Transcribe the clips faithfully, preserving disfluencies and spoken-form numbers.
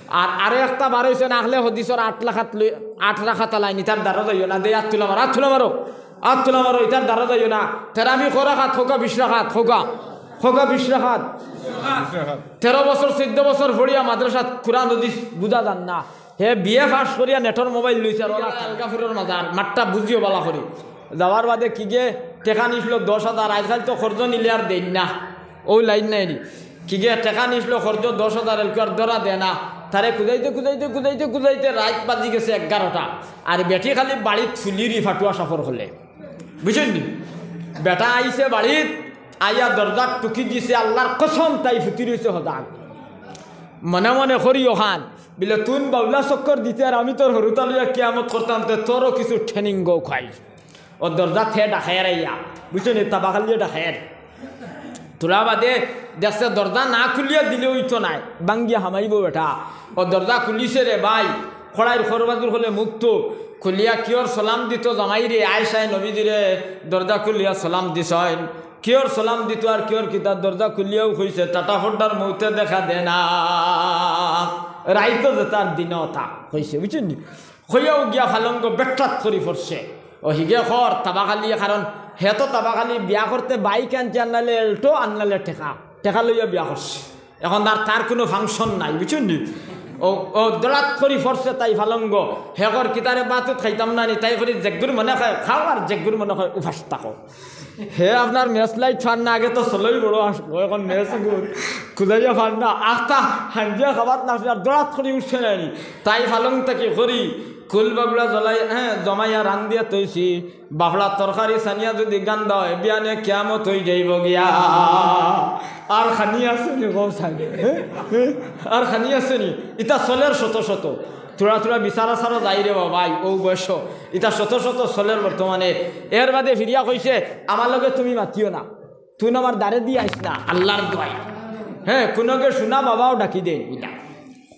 আর আরো একটা বার অইছে না, আহলে হাদিসর আট রাকাত লই, আট রাকাত আলাইন, ইতার দ্বারা যাইও না, দে আত তুলা মারো, আত তুলা মারো, আত তুলা মারো, ইতার দ্বারা যাইও না। তেরাবি কয় রাকাত, কউক্কা বিশ রাকাত, কউক্কা, কউক্কা বিশ রাকাত। তেরো বছর, চৌদ্দ বছর পড়িয়া মাদ্রাসাত কুরআন হাদিস বুঝা যার না। হে বিএ পাস করিয়া নেটর মোবাইল লইছে আর ওরা আলগাপুরর মাজার, মাতটা বুঝিও বালা করি। যাওয়ার বাদে কিগে টেকা নিছিল দশ হাজার, আইজকাইল তো কর্জ নিলে আর দেইন না, অউ লাইন নাই নি। কিগে টেকা নিছিল কর্জ দশ হাজার, এলকু আর ধরা দেয় না। তারে খুজাইতে, খুজাইতে, খুজাইতে, খুজাইতে রাইত বাজি গেছে এগারোটা। আর বেটি খালি বাড়িত ফুলিরি ফাটুয়া সাফর হলে, বুঝছইন নি? বেটা আইছে বাড়িত, আইয়া দরজাত টুকি দিছে, আল্লার কসম তাই ফুতি রইছে হজাগ। মনে মনে করি অখান, বিলে তুন বাউলা চক্কর দিতে আর আমি তোর হুরুতা লইয়া কিয়ামত করতাম, তে তোরও কিছু ট্রেনিং গো খাই। অউ দরজাত হে ডাকের আইয়া, বুঝছো নি, তাবাখালিয়ে ডাকের। থুড়া বাদে দেখছে দরজা না খুলিয়া দিলে অইতো নায়, ভাঙ্গিয়া হামাইবো বেটা। অউ দরজা খুলিছে রে ভাই, খড়াইর খরবাজুর হলে মুক্ত। খুলিয়া কিয়র সালাম দিতো জামাইরে, আয়েশায় নবীজিরে দরজা খুলিয়া সালাম দিছইন। কিয়র সালাম দিতো আর কিয়র কিতা, দরজা খুলিয়াউ কইছে, "টাটা ফড্ডার মউতে দেখা দে না, রাইতো যেতা দিনো অতা" কইছে, বুঝছইন নি? কইয়াউ গিয়া ফালঙ্গ বেট্টাত করি পড়ছে। অউ হিগে খর তাবাখালি, কারণ হে তো তাবাখালি বিয়া করতে বাইক আনছে, আন্নালে এল্টো, আন্নালে টেকা, টেকা লইয়া বিয়া করছে। এখন আর তার কুনু ফাংশন নাই, বুঝছইন নি? অউ, অউ দড়াত করি পড়ছে তাই ফালঙ্গ। হে কর কিতারে বাতুত খাইতাম না নি, তাই করি যেগুর মনে কয় খাও আর যেগুর মনে কয় উপাস থাকো। হে আপনার ম্যাচ লাইট ফার না, আগে তো চলই বড় আসলো, এখন ম্যাচ গুর খুজাইয়া ফার না, আখতা হাঞ্জিয়া খাবার না, আর দড়াত করি উঠছে না নি। তাই ফালং থাকি করি, কুল বাগড়া জ্বলাই, হ্যাঁ, জমাইয়া রান্দিয়া তৈছি, বাফড়া তরকারি সানিয়া যদি গান্দা অয়, বিয়ানে কিয়ামত অই যাইবো গিয়া। আর খানি আছে নি, কও সানি? হ্যাঁ? হ্যাঁ? আর খানি আছে নি? ইতা চলের শত শত। থুড়া থুড়া বিচারা সারা যাই রে বাবা, অউ বয়স। ইতা শত শত চলের বর্তমানে। এর বাদে ফিরিয়া কইছে, "আমার লগে তুমি মাতিও না। তুন আমার দ্বারে দি আইস না।" আল্লার দোয়াই। হ্যাঁ, কুনুগে শুনা বাবাও ডাকি দেয় ইতা।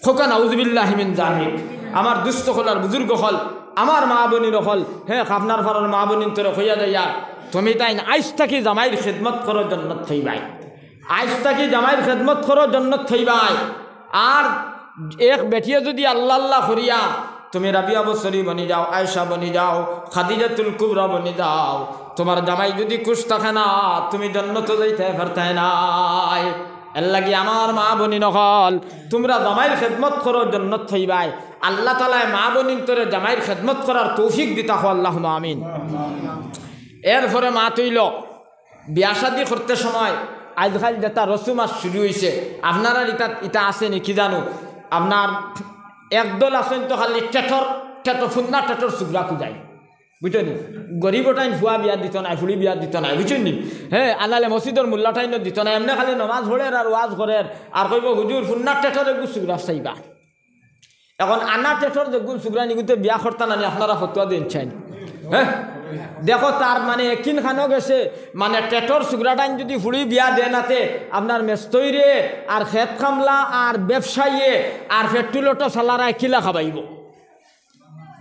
কউক্কা নাউজুবিল্লাহি মিন জালিক। আমার দুস্ত অকল আর বুজুর্গ অকল, আমার মা বইন অকল, হে খাফনার ফারর মা বইনতরে কইয়া যাইয়ার, তুমি তাইন আইজ থাকি জামাইর খেদমত করো, জন্নত পাইবায়। আইজ থাকি জামাইর খেদমত করো, জন্নত পাইবায়। আর এক বেটিয়ে যদি আল্লা আল্লা করিয়া তুমি রাবিয়া বসরি বনি যাও, আয়েশা বনি যাও, খাদিজাতুল কুবরা বনি যাও, তুমার জামাই যদি খুশ থাকে না, তুমি জন্নতো যাইতায় পারতায় নায়। এরলাগি আমার মা বইন অকল, তুমরা জামাইর খেদমত করো, জন্নত পাইবায়। আল্লা তাআলায় মা বইনতরে জামাইর খেদমত করার তৌফিক দিতা, কও আল্লাহুম্মা আমিন। এরপরে মাত অইলো, বিয়া শাদি করতে সময় আইজকাইল যেতা রসুম আজ শুরু অইছে, আপনারার ইতা, ইতা আছে নি কি জানু, আপনার একদল আছইন তো খালি টেটর, টেটর, ফুন্না টেটর সুগরা খুজাইন। বুঝছইন নি? গরিব অটাইন ফুয়া বিয়া দিতো নায়, ফুড়ি বিয়া দিতো নায়, বুঝছইন নি? হে, আনালে মসজিদর মুল্লাটাইনও দিতো নায়, এমনে খালি নমাজ পড়ের আর ওয়াজ করের, আর কইবো, "হুজুর, ফুন্না টেটর এগু সুগরা চাইবা।" এখন আনা টেটর যেগুন সুগরা নিগুতে বিয়া করতা না নি, আপনারা ফতুয়া দেইন চাইন। হে? দেখো, তার মানে একিন খানো গেছে, মানে টেটর সুগরাটাইন যদি ফুড়ি বিয়া দেয় না তে, আপনার মেস্তইরে, আর খেত কামলা, আর ব্যবসায়ীয়ে, আর পেট্রোল অটো চালারা কিলা খাবাইবো।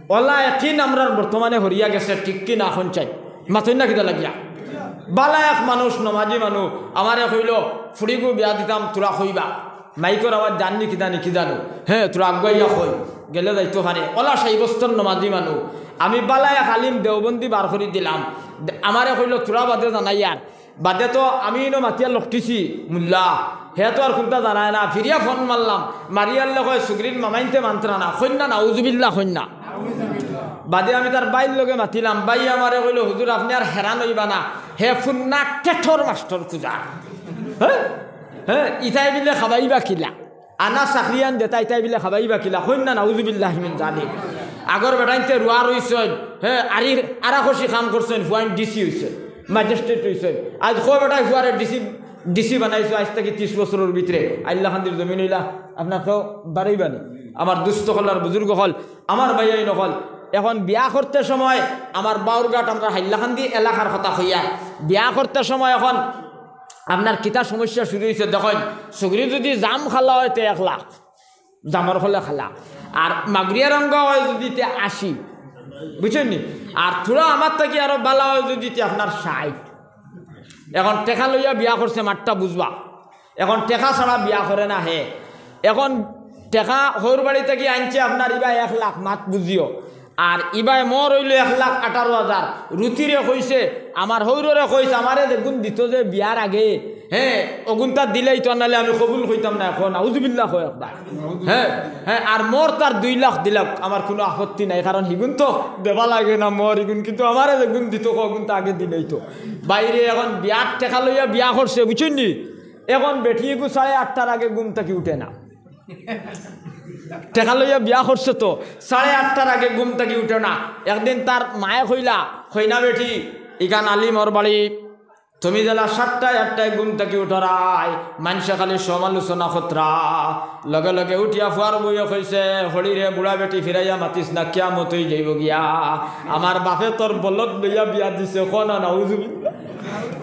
অলা একিন আমরার বর্তমানে হরিয়া গেছে, ঠিক কি না, কইন চাই? মাতইন না কিতা লাগিয়া? বালা এক মানুষ, নমাজি মানুষ, আমারে কইলো, "ফুড়িগু বিয়া দিতাম, থুড়া কইবা।" মাইকর আওয়াজ যার নি কিতা নি কি জানু। হে, থুড়া আগুয়াইয়া কই, গেলে যাইতো পারে। অলা সাব্যস্তর নমাজি মানুষ। আমি বালা এক আলিম দেওবন্দি বার করি দিলাম। দে-, আমারে কইলো, "থুড়া বাদে জানাইয়ার।" বাদে তো আমি ইনো মাতিয়া লকটিছি, মুল্লা। হে তো আর কুন্তা জানায় না। ফিরিয়া ফোন মারলাম, মারিয়ারলে কয়, "সুগরির মামাইন্তে মানতরা না।" কইন না, নাউজুবিল্লাহ কইন না। বাদে আমি তার বাইর লগে মাতিলাম, বাইয়ে আমারে কইলো, "হুজুর, আপনে আর হেরান অইবা না, হে ফুন্না টেটর মাস্টর খুজার।" হে? হে, ইতায় বিলে খাবাইবা কিলা? আনা চাকরিয়ান যেতা, ইতায় বিলে খাবাইবা কিলা? কইন না, নাউজুবিল্লাহি মিন জালিক। আগর বেটাইন্তে রুয়া রইছইন, হে, আরির আরাখসি কাম করছইন, ফুয়াইন ডিসি অইছইন, ম্যাজিস্ট্রেট অইছইন। আইজ কয় বেটায় ফুয়ারে ডিসি, ডিসি বানাইছো, আইজ থাকি ত্রিশ বছরর ভিতরে আইল্লাকান্দির জমিন অইলা, আপনার কেউ বারইবা নি? আমার দুস্ত অকল আর বুজুর্গ অকল, আমার ভাইয়াইন অকল, এখন বিয়া করতে সময় আমার বাউরঘাট, আমরা হাইলাকান্দি এলাকার কথা কইয়া, বিয়া করতে সময় এখন আপনার কিতা সমস্যা শুরু অইছে দেখইন, সুগরি যদি জাম খালা অয় তে এক লাখ, জামর ফলে খালা, আর মাগুরিয়া রঙ্গা অয় যদি তে আশি, বুঝছইন নি? আর থুড়া আমার থাকি আরো বালা অয় যদি তে আপনার ষাইট। এখন টেকা লইয়া বিয়া করছে, মাতটা বুঝবা। এখন টেকা ছাড়া বিয়া করে না হে। এখন টেকা হউর বাড়ি থাকি আনছে আপনার ইবায় এক লাখ, মাত বুঝিও। আর ইবায় মোর অইলো এক লাখ আঠারো হাজার। রুতিরে কইছে, আমার হউররে কইছে, আমারে যেগুন দিত যে বিয়ার আগে, হে, অগুনতা দিলাইতো, নাইলে আমি কবুল কইতাম না। এখন আউজুবিল্লাহ কয় একবার। হে, হে, আর মোর তার দুই লাখ দিলাউক, আমার কুনু আপত্তি নাই, কারণ হিগুন তো দেবা লাগে না মোর, হিগুন কিন্তু আমারে যেগুন দিত, অগুনতা আগে দিলাইতো। বাইরে এখন বিয়ার টেকা লইয়া বিয়া করছে, বুঝছইন নি? এখন বেটি এগু সাড়ে আটটার আগে ঘুম থাকি উঠে না। টেকা লইয়া বিয়া করছে তো, সাড়ে আটটার আগে ঘুম থাকি উঠে না। একদিন তার মায়ে কইলা, "কইনা বেটি, ইখান আলিমর বাড়ি, তুমি যেলা সাতটায় আটটায় ঘুম থাকি উঠরায়, মানষে খালি সমালোচনা করতরা।" লগে লগে উঠিয়া ফুয়ার বউয়ে কইছে, "হড়িরে বুড়া বেটি, ফিরাইয়া মাতিস না, কিয়ামত অই যাইবো গিয়া।" আমার বাপে তোর বলদ লইয়া বিয়া দিছে, কও না নাউজুবিল্লাহ।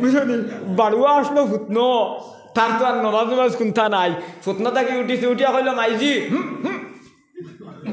বুঝছইন নি? বাড়ুয়া আসলো ফুতনো, তার তো আর নমাজ নমাজ কুন্তা নাই। ফুতনা থাকি উঠিছে, উঠিয়া কইলো, "মাইজি, হুম, হুম।"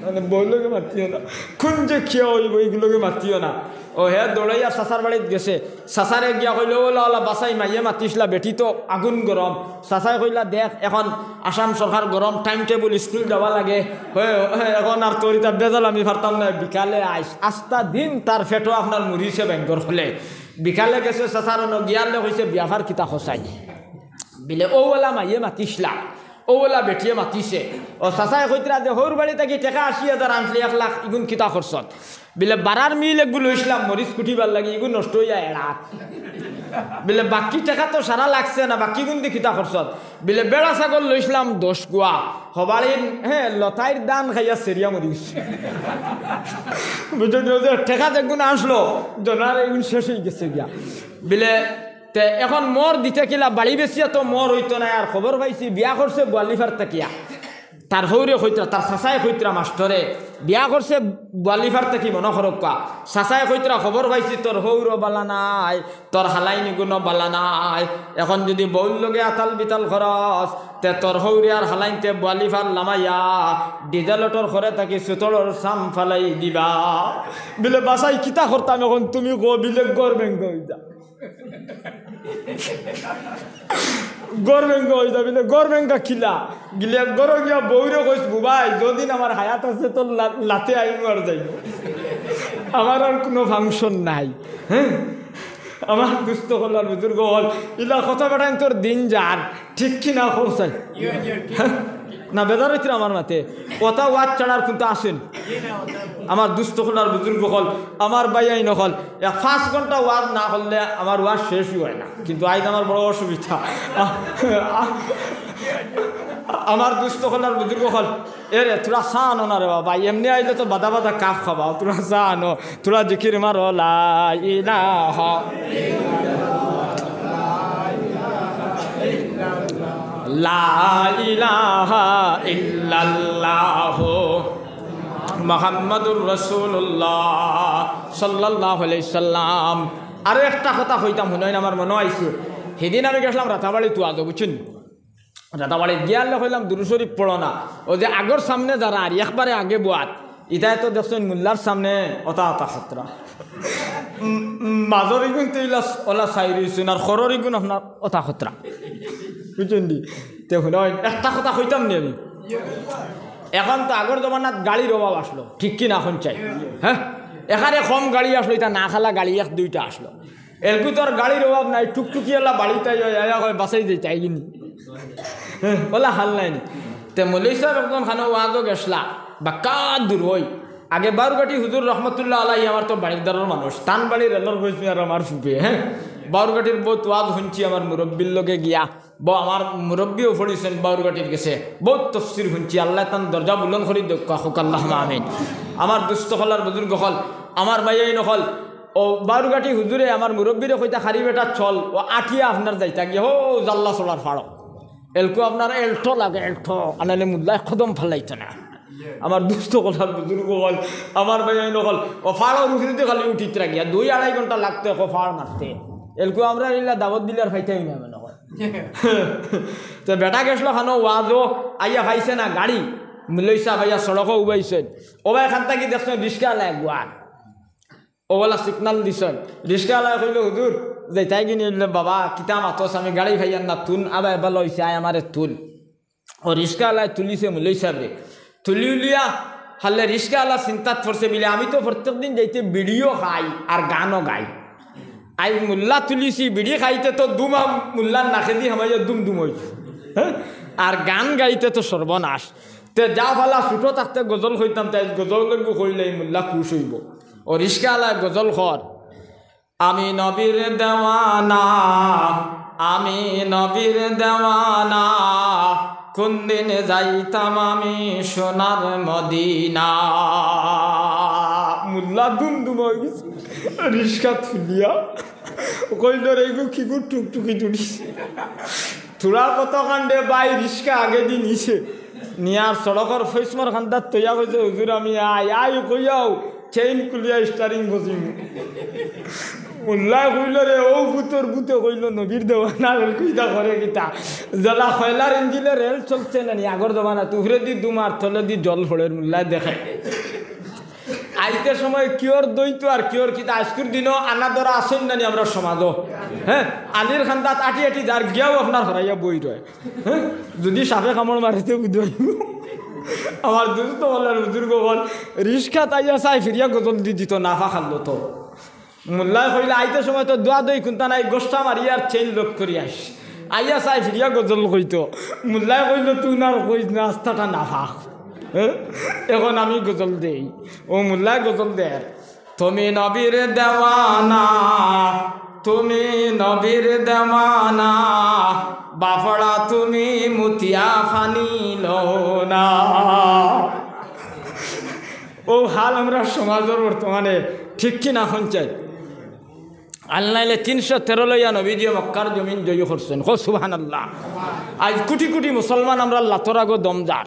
মানে, বউর লগে মাতিও না। কুন যে কিয়া অইবো, ইগুর লগে মাতিও না। ও হে দৌড়াইয়া চাচার বাড়িত গেছে। চাচারে গিয়া কইলো, "ওলা, ওলা, বাছাই, মাইয়ে মাতিছলা, বেটি তো আগুন গরম।" চাচায় কইলা, "দেখ, এখন আসাম সরকার গরম, time table, স্কুল যাওয়া লাগে। হে, হে, এখন আর তোর ইতা বেজাল আমি পারতাম না, বিকালে আইস।" আস্তা দিন তার পেটো আপনার মুড়িছে বেঙ্গর ফলে। বিকালে গেছে চাচার অনো, গিয়ালে কইছে, "বিয়াফার কিতা কছাইন?" বিলে, "অউ ওলা মাইয়ে মাতিছলা, অউ ওলা বেটিয়ে মাতিছে।" ও চাচায় কইতরা যে, "হউর বাড়ি থাকি টেকা আশি হাজার আনছলি, এক লাখ, ইগুন কিতা করছত?" বিলে, "বারার মিল এগু লইছলাম মরিচ কুটিবার লাগি, ইগু নষ্ট অইয়া এড়াত।" বিলে, "বাকি টেকা তো সারা লাগছে না, বাকিগুন দি কিতা করছত?" বিলে, "বেড়া ছাগল লইছলাম দশ গুয়া, হবাড়ির, হে, লতাইর ধান খাইয়া সেরিয়া মরি গেছে।" বুঝছইন নি? অউ যে টেকা যেগুন আনছলো, জনার ইগুন শেষ অই গেছে গিয়া। বিলে, "তে এখন মোর দিতে কিলা, বাড়ি বেচিয়া তো মোর অইতো নায়, আর খবর পাইছি বিয়া করছে বুয়ালিফার থাকিয়া, তার হউরে কইতরা, তার চাচায় কইতরা মাস্টরে, বিয়া করছে বুয়ালিফার থাকি, মনো করউক্কা, চাচায় কইতরা, খবর পাইছি তোর হউরও বালা নায়, তোর হালাইন ইগুনও বালা নায়, এখন যুদি বউর লগে আতাল বিতাল করস, তে তোর হউরে আর হালাইনতে বুয়ালিফার লামাইয়া ডিজেল অটোর খরে থাকি সুতড়র সাম ফালাই দিবা।" বিলে, "বাছাই, কিতা করতাম এখন তুমি কও?" বিলে, "ঘর ভেঙ্গা অই যা।" ঘর ভেঙ্গা অই যা। বিলে, "ঘর ভেঙ্গা কিলা?" বিলে, "ঘরো গিয়া বউরে কইস, 'বুবাই, যদিন আমার হায়াত আছে, তোর লা-, লাতে আইমু আর যাইমু। আমার আর কুনু function নাই।'" হে? আমার দুস্ত অকল আর বুজুর্গ অকল, ইলা কথা বেটাইন্তর দিন যার, ঠিক কি না কও চাই? না, বেজার অইতরা আমার মাতে। অতা ওয়াজ ছাড়া আর কুন্তা আছে নি? আমার দুস্ত অকল আর বুজুর্গ অকল, আমার ভাইয়াইন অকল, এক পাঁচ ঘন্টা ওয়াজ না করলে আমার ওয়াজ শেষউ অয় না। কিন্তু আইজ আমার বড় অসুবিধা। আ-, আ-, আমার দুস্ত অকল আর বুজুর্গ অকল, এরে, থুড়া চা আনো না রে বাবা, এমনে আইলে তো বাদা বাদা কাফ খাবা, থুড়া চা আনো, থুড়া জিকির মারো, লা ইলাহা, লা ইলাহা ইল্লাল্লাহু মুহাম্মাদুর রাসূলুল্লাহ সাল্লাল্লাহু আলাইহি সাল্লাম। আরো একটা কথা কইতাম, হুনইন, আমার মনো আইছে, হিদিন আমি গেছলাম রাতাবাড়িত ওয়াজো, বুজছইন? রাতাবাড়িত গিয়া আল্লাহ কইলাম, "দুরূদ শরীফ পড়ো না।" অউ যে আগর সামনে যারা আর একবারে আগে বওয়াত, ইতায় তো দেখছইন মোল্লার সামনে অতা অতা করতরা। উম, উম, মাজর ইগুন তো ইলা অলা চাই রইছইন, আর খরর ইগুন আপনার অতা করতরা। বুজছইন নি? তে হুনইন, একটা কথা কইতাম নি আমি। এখন তো আগর জমানাত গাড়ির অভাব আছলো, ঠিক কি না কইন চাই? হে? এখানে কম গাড়ি আছলো, ইতা না খালা গাড়ি এক দুইটা আছলো। এলকু তো আর গাড়ির অভাব নাই, টুকটুকি এলা বাড়িত আইয়া কয়, "বাছাই যাইতায়গি নি।" হে, অলা হাল নাই নি। তে মৌলভী সাব একজন খানো ওয়াজো গেছলা, বাক্কা দূর অই। আগে বাউরঘাটি হুজুর রহমতুল্লাহ আলাইহি আমার তো বাড়ির দ্বারর মানুষ, তান বাড়ি রেলর কইছি আর আমার ফুপে, হে। বাউরঘাটির বউত ওয়াজ হুনছি আমার মুরব্বির লগে গিয়া। বউ আমার মুরব্বিও পড়ছইন বাউরঘাটির গেছে, বউত তফসির হুনছি, আল্লায় তান দরজা বুলন্দ করি দেউক্কা, কউক্কা আল্লাহুম্মা আমিন। আমার দুস্ত অকল আর বুজুর্গ অকল, আমার ভাইয়াইন অকল, অউ বাউরঘাটি হুজুরে আমার মুরব্বিরে কইতা, "খারি বেটা চল, অউ আটিয়া আপনার যাইতাগি, হউ জাল্লা চড়ার ফাড়ো।" এলকু আপনার এল্টো লাগে, এল্টো, আনাইলে মোল্লায় কদম ফালাইতো না। আমার দুস্ত অকল আর বুজুর্গ অকল, আমার ভাইয়াইন অকল, অউ ফাড়র উপরেদি খালি উঠিতরা গিয়া, দুই আড়াই ঘন্টা লাগতো এক ফাড় মারতে। এলকু আমরা ইলা দাওয়াত দিলে আর পাইতাম না মনো অয়। তে বেটা গেছলো খানো ওয়াজো, আইয়া পাইছে না গাড়ি, মৌলভী সাব আইয়া সড়কো উবাইছইন। অবায় খান থাকি দেখছইন রিস্কা আলায় গুয়ার। অউ অলা signal দিছইন। রিস্কা আলায় কইলো, "হুজুর, যাইতায়গি নি?" অইলে, "বাবা, কিতা মাতস, আমি গাড়ি পাইয়ার না, তুল, আবা এবালা অইছে, আয় আমারে তুল।" ও রিস্কাআলায় তুলিছে মুল্লা সাবরে। তুলি উলিয়া হালে রিস্কাআলা চিন্তাত পড়ছে বুলে, "আমি তো প্রত্যেক দিন যাইতে বিড়িও খাই আর গানও গাই। আইজ মুল্লা তুলিছি, বিড়ি খাইতে তো দুমা মুল্লার নাকেদি হামাইয়া দুম দুম অইছে, হ্যাঁ? আর গান গাইতে তো সর্বনাশ। তে যা ফালা ছুটো থাকতে গজল কইতাম, তাই গজল লেগু কইলে এই মুল্লা খুশ অইবো।" ও রিস্কাআলায় গজল কর, "আমি নবীর দেওয়ানা, আমি নবীর দেওয়ানা, কোন দিন যাইতাম আমি সোনার মদিনা।" মুল্লা দুম দুম অই গেছে, রিস্কা তুলিয়া কইল রে, "এগু কিগু টুকটুকি তুলিছে।" থুড়া কত কাণ্ডে ভাই রিস্কা আগেদি নিছে, নিয়ার সড়কর ফৈসমর খান্দাত তৈয়া কইছে, "হুজুর আমি আই, আই কইয়াও চেইন খুলিয়া স্টারিং বজিমু।" মুল্লায় কইল রে, "ও ভূতর ভূতে কইল নবীর দেওয়ানা, রেল কুইদা করে কিতা? জ্বালা কয়লার ইঞ্জিনে রেল চলছে না নি আগর জমানাত, উপরেদি দুমার তলেদি জল পড়ের।" মুল্লায় দেখে আইতে সময় কিয়র দইতো আর কিয়র কিতা, আইজকুর দিনও আনা ধরা আছইন না নি আমরার সমাজও? হ্যাঁ, আলির খান্দাত আটি আটি যার গিয়াও আপনার হরাইয়া বই রয়। হ্যাঁ, যদি সাপে কামড় মারিতে বুঝাই। আমার দুস্ত অকল, বুজুর্গ অকল, রিস্কাত আইয়া চায় ফিরিয়া গজল দি দিত, নাফা খাইল তো। মুল্লায় কইল, "আইতে সময় তো দোয়া দই কুন্তা নাই, গোসা মারি আর চেইন লক করি আইস।" আইয়া চায় ফিরিয়া গজল কইতো। মুল্লায় কইল, "তুই না আর কইস না, আস্তাটা নাফা।" হ্যাঁ? এখন আমি গজল দেই। ও মুল্লায় গজল দের, "তুমি নবীর দেওয়ানা, তুমি নবীর দেওয়ানা, বাফড়া তুমি মুতিয়া ফানি লও না।" ও হাল আমরার সমাজর বর্তমানে, ঠিক কি না কইন চাই? আর নাইলে তিনশো তেরো লইয়া নবীজিয়ে মক্কার জমিন জয়ী করছইন। কও সুবহানাল্লাহ। আইজ কুটি কুটি মুসলমান আমরার লাতর আগো দম যার।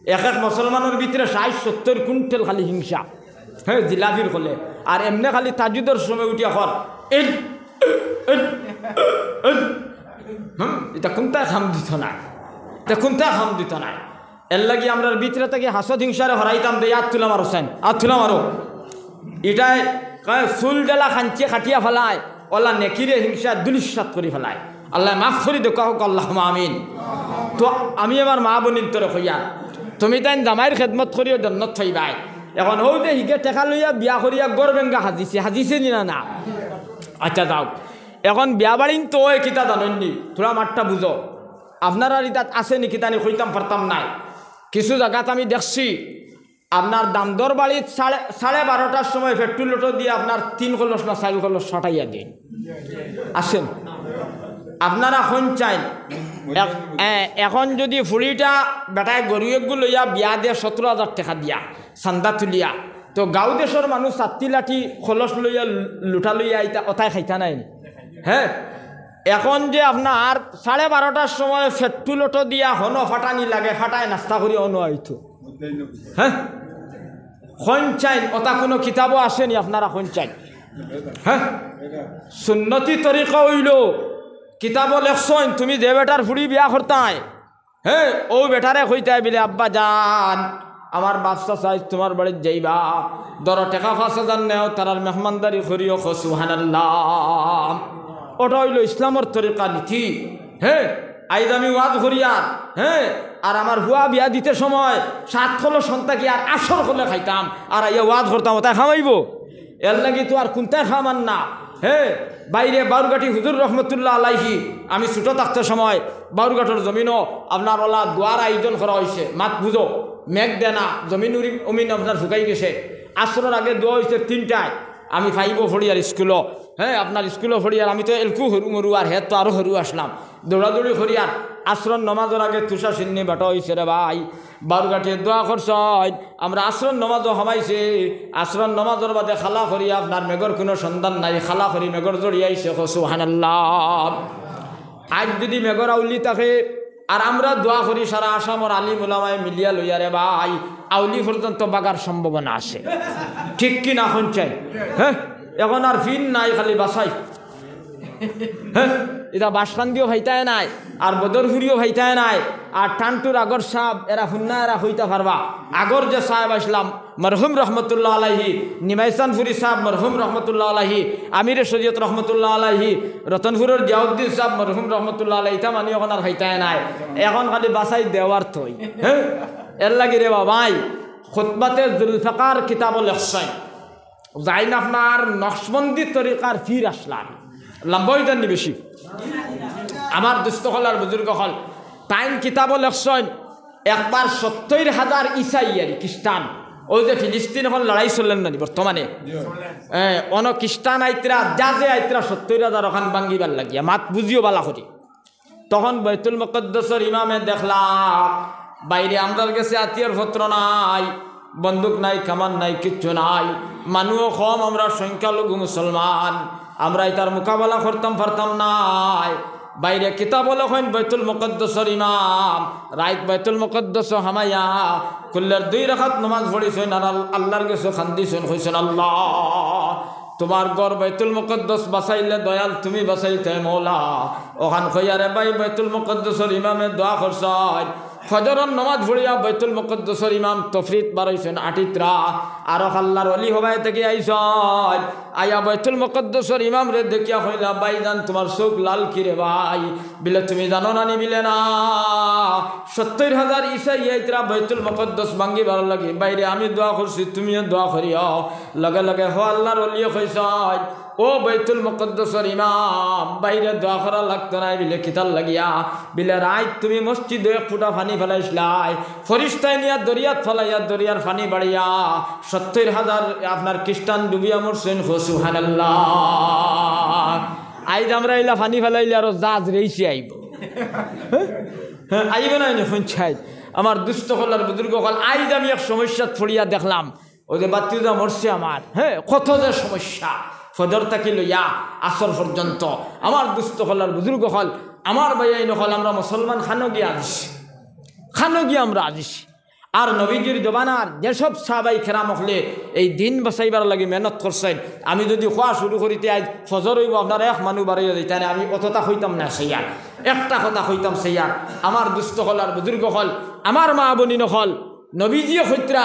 এক এক মুসলমানর ভিতরে ষাইট সত্তইর কুইন্টাল খালি হিংসা। হ্যাঁ, জিলাপির খলে। আর এমনে খালি তাহাজ্জুদর সময় উঠিয়া কর, "এল, এল, এল।" হুম, ইতা কুন্তা কাম দিত না। ইতা কুন্তা কাম দিত না। এরলাগি আমরার ভিতরে থাকি হাসদ হিংসারে হরাইতাম দে, আত তুলা মারো চাইন, আত তুলা মারো। ইটায় কয়, চুল ডালা খাঞ্চি কাটিয়া ফালায়, অলা নেকিরে হিংসা ধুলিস্যাৎ করি ফালায়। আল্লায় মাফ করি দেউক্কা, কউক্কা আল্লাহুম্মা আমিন। তো আমি আমার মা বইনিন্তরে কইয়ার, তুমি তাইন জামাইর খেদমত করিও, জন্নত পাইবায়। এখন হউ যে হিগে টেকা লইয়া বিয়া করিয়া ঘর বেঙ্গা হাজিছে, হাজিছে নি না, না? আচ্ছা যাউক, এখন বিয়া বাড়িন তো অয় কিতা জানইন নি? থুড়া মাতটা বুঝো। আপনারার ইতাত আছে নি কিতা নি কইতাম পারতাম নায়। কিছু জাগাত আমি দেখছি, আপনার দামদর বাড়িত সাড়ে, সাড়ে বারোটার সময় পেট্রোল অটো দিয়া আপনার তিন কলস না চাইর কলস ফাটাইয়া দেইন। আছেন? আপনারা কইন চাইন, এখ-, এ, এখন যদি ফুড়িটা বেটায় গরু এগু লইয়া বিয়া দেয় সতেরো হাজার টেকা দিয়া, চান্দা তুলিয়া, তো গাঁও দেশর মানুষ ছাত্তি লাঠি কলস লইয়া লু-, লুটা লইয়া ইতা অতায় খাইতা নায় নি? হ্যাঁ? এখন যে আপনার সাড়ে বারোটার সময় পেট্রোল অটো দিয়া হনো ফাটানি লাগে, ফাটায় নাস্তা করি অনো আইতো। হ্যাঁ? কইন চাইন, অতা কুনু কিতাবো আছে নি আপনারা কইন চাইন? হ্যাঁ? সুন্নতি তরিকা অইলো, কিতাবো লেখছইন, তুমি যে বেটার ফুড়ি বিয়া করতায়, হ্যাঁ, অউ বেটারে কইতায় বুলে, "আব্বা জান, আমার বাপ চাচা আইজ তুমার বাড়িত যাইবা, ধরো টেকা পাঁচ হাজার নেও, তারার মেহমানদারি করিও।" কও সুবহানাল্লাহ। অটা অইলো ইসলামর তরিকা নীতি। হ্যাঁ, আইজ আমি ওয়াজ করিয়ার, হ্যাঁ, আর আমার ফুয়া বিয়া দিতে সময় সাত কলস হন্তা কি আর আশর কলে খাইতাম, আর আইয়া ওয়াজ করতাম, অতায় কামাইবো? এরলাগি তো আর কুন্তায় কামান না। হ্যাঁ, বাইরে বাউরঘাটি হুজুর রহমতুল্লাহ আলাইহি, আমি ছুটো থাকতে সময় বাউরঘাটর জমিনো আপনার অলা দোয়ার আয়োজন করা অইছে। মাত বুঝো, মেঘ দেনা, জমিন উরি-, উমিন আপনার শুকাই গেছে। আশরর আগে দোয়া অইছে তিনটায়। আমি ফাইভো পড়িয়ার স্কুলো, হ্যাঁ, আপনার স্কুলো পড়িয়ার, আমি তো এলকু হুরু মরু আর হে তো আরো হুরু আছলাম। দৌড়াদৌড়ি করিয়ার আশরর নমাজর আগে তুষার সিন্নি বাটা অইছে রে ভাই। বাউরঘাটিয়ে দোয়া করছইন, আমরা আশরর নমাজো হামাইছি, আশরর নমাজর বাদে খালা করি আপনার মেঘর কুনু সন্ধান নাই, খালা করি মেঘর জড়ি আইছে, কও সুবহানাল্লাহ। আইজ যদি মেঘর আউলি থাকে, আর আমরা দোয়া করি সারা আসামর আলিম উলামায় মিলিয়া লইয়া রে ভাই, আউলি পর্যন্ত বাগার সম্ভাবনা আছে। ঠিক কি না কইন চাইন? হ্যাঁ, এখন আর ফিন নাই, খালি বাছাই। হ্যাঁ, ইতা বাসকান্দিও পাইতায় নায়, আর বদরপুরিও পাইতায় নায়, আর টান্টুর আগর সাব, এরা হুন্না এরা কইতা পারবা। আগর যে সাব আছলা, মরহুম রহমতুল্লাহ আলাইহি, নিমাইশানপুরি সাব মরহুম রহমতুল্লাহ আলাইহি, আমিরে শরিয়ত রহমতুল্লাহ আলাইহি, রতনপুরর জিয়াউদ্দিন সাব মরহুম রহমতুল্লাহ আলাইহি, ইতা মানি অখন আর পাইতায় নায়। অখন খালি বাছাই দেওয়ার থই। হ্যাঁ, এরলাগি রে বাবাই, খুতবাতে জুলফিকার কিতাবো লেখছইন, যেইন আপনার নকশবন্দি তরিকার পীর আছলা, লম্বা অইযার নি বেশি। আমার দুস্ত অকল আর বুজুর্গ অকল, তাইন কিতাবো লেখছইন, একবার সত্তইর হাজার ইসাই আর খ্রিস্টান, অউ যে ফিলিস্তিন অখন লড়াই চলের না নি বর্তমানে, এ, অনো খ্রিস্টান আইতরা, যা যে আইতরা সত্তইর হাজার অখান ভাঙ্গিবার লাগিয়া, মাত বুঝিও বালা করি। তখন বাইতুল মুকাদ্দাসর ইমামে দেখলা, বাইরে আমরার গেছে আতিয়ার পত্র নাই, বন্দুক নাই, কামান নাই, কিচ্ছু নাই, মানুও কম, আমরা সংখ্যালঘু মুসলমান, আমরা ইতার মোকাবেলা করতাম পারতাম নায়। বাইরে কিতাবো লেখইন বাইতুল মুকাদ্দাসর ইমাম রাইত বাইতুল মুকাদ্দাসো হামাইয়া কুল্লের দুই রাকাত নমাজ পড়িছইন আর আল-, আল্লার গেছে কান্দিছইন, কইছইন, "আল্লাহ, তুমার ঘর বাইতুল মুকাদ্দাস বাঁচাইলে দয়াল তুমি বাঁচাইতায় মওলা।" অখান কইয়া রে ভাই বাইতুল মুকাদ্দাসর ইমামে দোয়া করছইন। ফজরর নমাজ পড়িয়া বাইতুল মুকাদ্দাসর ইমাম তফরিত বারইছইন আটিতরা। আরক আল্লার অলি হবায় থাকি আইছইন। আইয়া বাইতুল মুকাদ্দাসর ইমামরে দেখিয়া কইলা, "ভাইজান, তুমার চউখ লাল কিরে ভাই?" বিলে, "তুমি জানো না নি?" বিলে, "না।" সত্তইর হাজার ইসাই আইতরা বাইতুল মুকাদ্দাস ভাঙ্গিবার লাগি। বাইরে আমি দোয়া করছি, তুমিও দোয়া করিও। লগে লগে হউ আল্লার অলিয়ে কইছইন, "ও বাইতুল মুকাদ্দাসর ইমাম, বাইরে দোয়া করা লাগতো নায়।" বিলে, "কিতার লাগিয়া?" বিলে, "রাইত তুমি মসজিদো এক ফুটা পানি ফালাইছলায়, ফিরিস্তায় নিয়া দরিয়াত ফালাইয়া, দরিয়ার পানি বাড়িয়া সত্তইর হাজার আপনার খ্রিস্টান ডুবিয়া মরছইন।" কও সুবহানাল্লাহ। আইজ আমরা ইলা পানি ফালাইলে আরো জাহাজ রেইসে আইবো। হ্যাঁ, আইবো না নি পঞ্চায়েত? আমার দুস্ত অকল আর বুজুর্গ অকল, আইজ আমি এক সমস্যাত পড়িয়া দেখলাম, অউ যে বাতিজা মরছে আমার, হ্যাঁ, কত যে সমস্যা, ফজর থাকি লইয়া আসর পর্যন্ত। আমার দুস্ত অকল আর বুজুর্গ অকল, আমার ভাইয়াইন অকল, আমরা মুসলমান কানো গিয়া আজিছি, কানো গিয়া আমরা আজিছি। আর নবীজির জমানার যেসব সাহাবাই কেরাম অকলে এই দিন বাঁচাইবার লাগি মেহনত করছইন, আমি যুদি কওয়া শুরু করিতে আইজ ফজর অইবো, আপনারা এক মানুষ বারইয়া যাইতা নায়, আমি অততা কইতাম না চাইয়ার, একটা কথা কইতাম চাইয়ার। আমার দুস্ত অকল আর বুজুর্গ অকল, আমার মা বইন অকল, নবীজিয়ে কইতরা,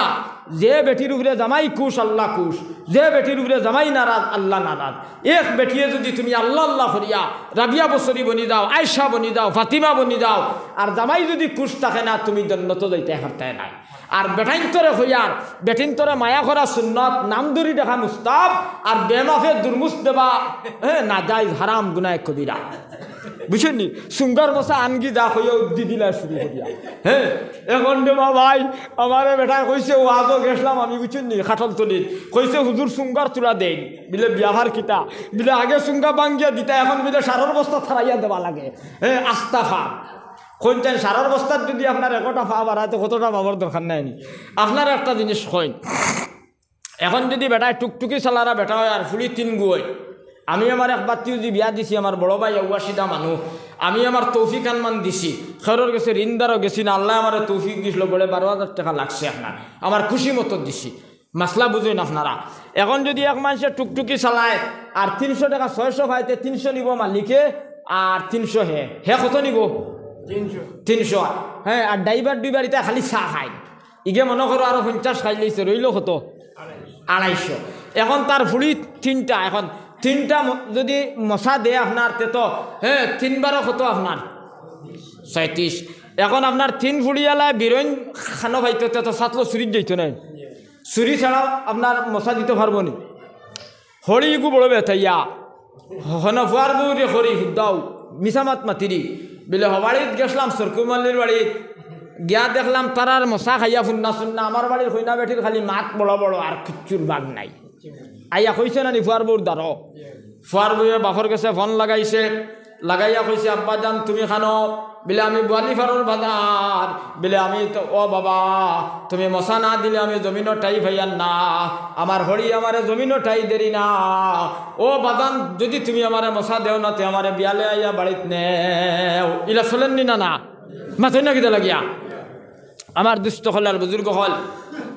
যে বেটির উপরে জামাই খুশ, আল্লাহ খুশ, যে বেটির উপরে জামাই নারাজ, আল্লাহ নারাজ। এক বেটিয়ে যুদি তুমি আল্লাহ আল্লাহ করিয়া রাবিয়া বসরি বনি যাও, আয়েশা বনি যাও, ফাতিমা বনি যাও, আর জামাই যুদি খুশ থাকে না, তুমি জন্নতো যাইতায় পারতায় নায়। আর বেটাইন্তরে কইয়ার, বেটিন্তরে মায়া করা সুন্নত, নাম ধরি ডাকা মুস্তাহাব, আর বেমাফে দুরমুশ দেওয়া, হ্যাঁ, নাজাইজ, হারাম, গুনায় কবিরা। বুঝছইন নি? সুঙ্গার মশা আনগি যা কইয়া উদ্দি দিলা শুরু করিয়া। হ্যাঁ, অখন রে বাবাই, আমারে বেটায় কইছে, ওয়াজো গেছলাম আমি, বুঝছইন নি, কাঠলতলিত। কইছে, "হুজুর, সুঙ্গার তুলা দেইন।" বিলে, "বিয়াফার কিতা?" বিলে, "আগে সুঙ্গা ভাঙ্গিয়া দিতা, অখন বিলে সারর বস্তা ছাড়াইয়া দেওয়া লাগে।" হ্যাঁ, আস্তা ফাপ। কইনচাইন সারর বস্তাত যুদি আপনার একটা ফাপ বাড়াইতে কতটা ফাপর দরকার নাই নি? আপনারে একটা জিনিস কইন, অখন যুদি বেটায় টুকটুকি চালারা বেটা অয় আর ফুড়ি তিনগু অয়, আমি আমার এক বাতিও যুদি বিয়া দিছি, আমার বড় ভাই আউয়া সিধা মানুষ, আমি আমার তৌফিক আনমান দিছি, কেউরর গেছে ঋণদারও গেছি না, আল্লায় আমারে তৌফিক দিছলো, গড়ে বারো হাজার টেকা লাগছে আপনার, আমার খুশি মতো দিছি। মাসলা বুঝইন আপনারা। অখন যুদি এক মানষে টুকটুকি চালায় আর তিনশো টেকা ছয়শো পাইতে তিনশো নিবো মালিকে, আর তিনশো হে, হে কত নিবো? তিনশো। তিনশো। হ্যাঁ, আর ড্রাইভার ডুইভার ইতা খালি চা খাইন, ইগে মনো করো আরো পঞ্চাশ খাইলিছে, রইলো কত? আড়াইশো। অখন তার ফুড়ি তিনটা, অখন তিনটা ম-, যুদি মশা দেয় আপনার, তে তো, হ্যাঁ, তিন বারো কত আপনার? ছয়ত্রিশ। অখন আপনার তিন ফুড়িআলায় বিরইন খানো পাইতো, তে তো সাতলো চুরিত যাইতো নায়। চুরি ছাড়া আপনার মশা দিতো পারবো নি? হড়ি ইগু বড় বেতাইয়া। হনো ফুয়ার বউরে হড়ি হুদ্দাও, মিছা মাত মাতিরি। বিলে, "হবাড়িত গেছলাম সরকুমালির বাড়িত, গিয়া দেখলাম তারার মশা খাইয়া ফুন্না সুন্না, আমার বাড়ির কইনা বেটির খালি মাত বড় বড়, আর কিচ্ছুর বাগ নাই।" আইয়া কইছে না নি ফুয়ার বউর দ্বারো? ফুয়ার বউয়ে বাপর গেছে ফোন লাগাইছে, লাগাইয়া কইছে, "আব্বা জান, তুমি খানো?" বিলে, "আমি বোয়ালিফারর বাজার।" বিলে, "আমি তো, ও বাবা, তুমি মশা না দিলে আমি জমিনো ঠাই পাইয়ার না, আমার হড়ি আমারে জমিনো ঠাই দেরি না। ও বাজান, যুদি তুমি আমারে মশা দেও না, তে আমারে বিয়ালে আইয়া বাড়িত নেও।" ইলা চলের নি না, না? মাতইন না কিতা লাগিয়া? আমার দুস্ত অকল আর বুজুর্গ অকল,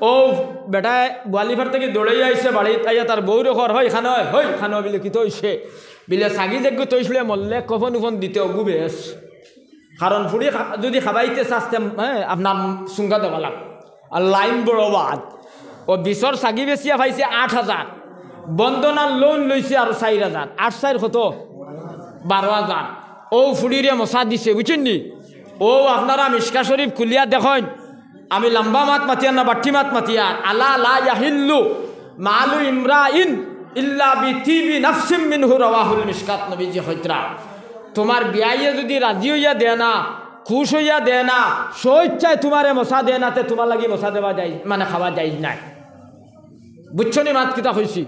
ও বেটায় গোয়ালিফার থাকি দৌড়াইয়া আইছে বাড়িত, আইয়া তার বউরে কর, "হই খানো, হই খানো," বিলে, "কিতা অইছে?" বিলে, "ছাগি যেগু থইছলে মরলে কফন উফন দিতে অগু বেশ।" কারণ ফুড়ি খা-, যুদি খাবাইতে চাস্তে, হ্যাঁ, আপনার সুঙ্গা দেওয়া লাগবো। আর লাইন বড় বাদ। ও বিশর ছাগি বেচিয়া পাইছে আট হাজার, বন্দনার লোন লইছে আরো চাইর হাজার, আট চাইর কত? বারো হাজার। ও ফুড়িরে মশা দিছে, বুঝছইন নি? ও আপনারা মিশকা শরীফ খুলিয়া দেখইন, আমি লম্বা মাত মাতিয়ার না, বাট্টি মাত মাতিয়ার। আলা লা ইয়াহিল্লু মালু ইমরাইন ইল্লা বি তিবি নাফসিম মিনহু, রাওয়াহুল মিশকাত। নবীজি কইতরা, তুমার বিয়াইয়ে যুদি রাজি অইয়া দেয় না, খুশ অইয়া দেয় না, স্বইচ্ছায় তুমারে মশা দেয় না, তে তুমার লাগি মশা দেওয়া যায়, মানে খাওয়া যায় নাই। বুঝছো নি মাত কিতা কইছি?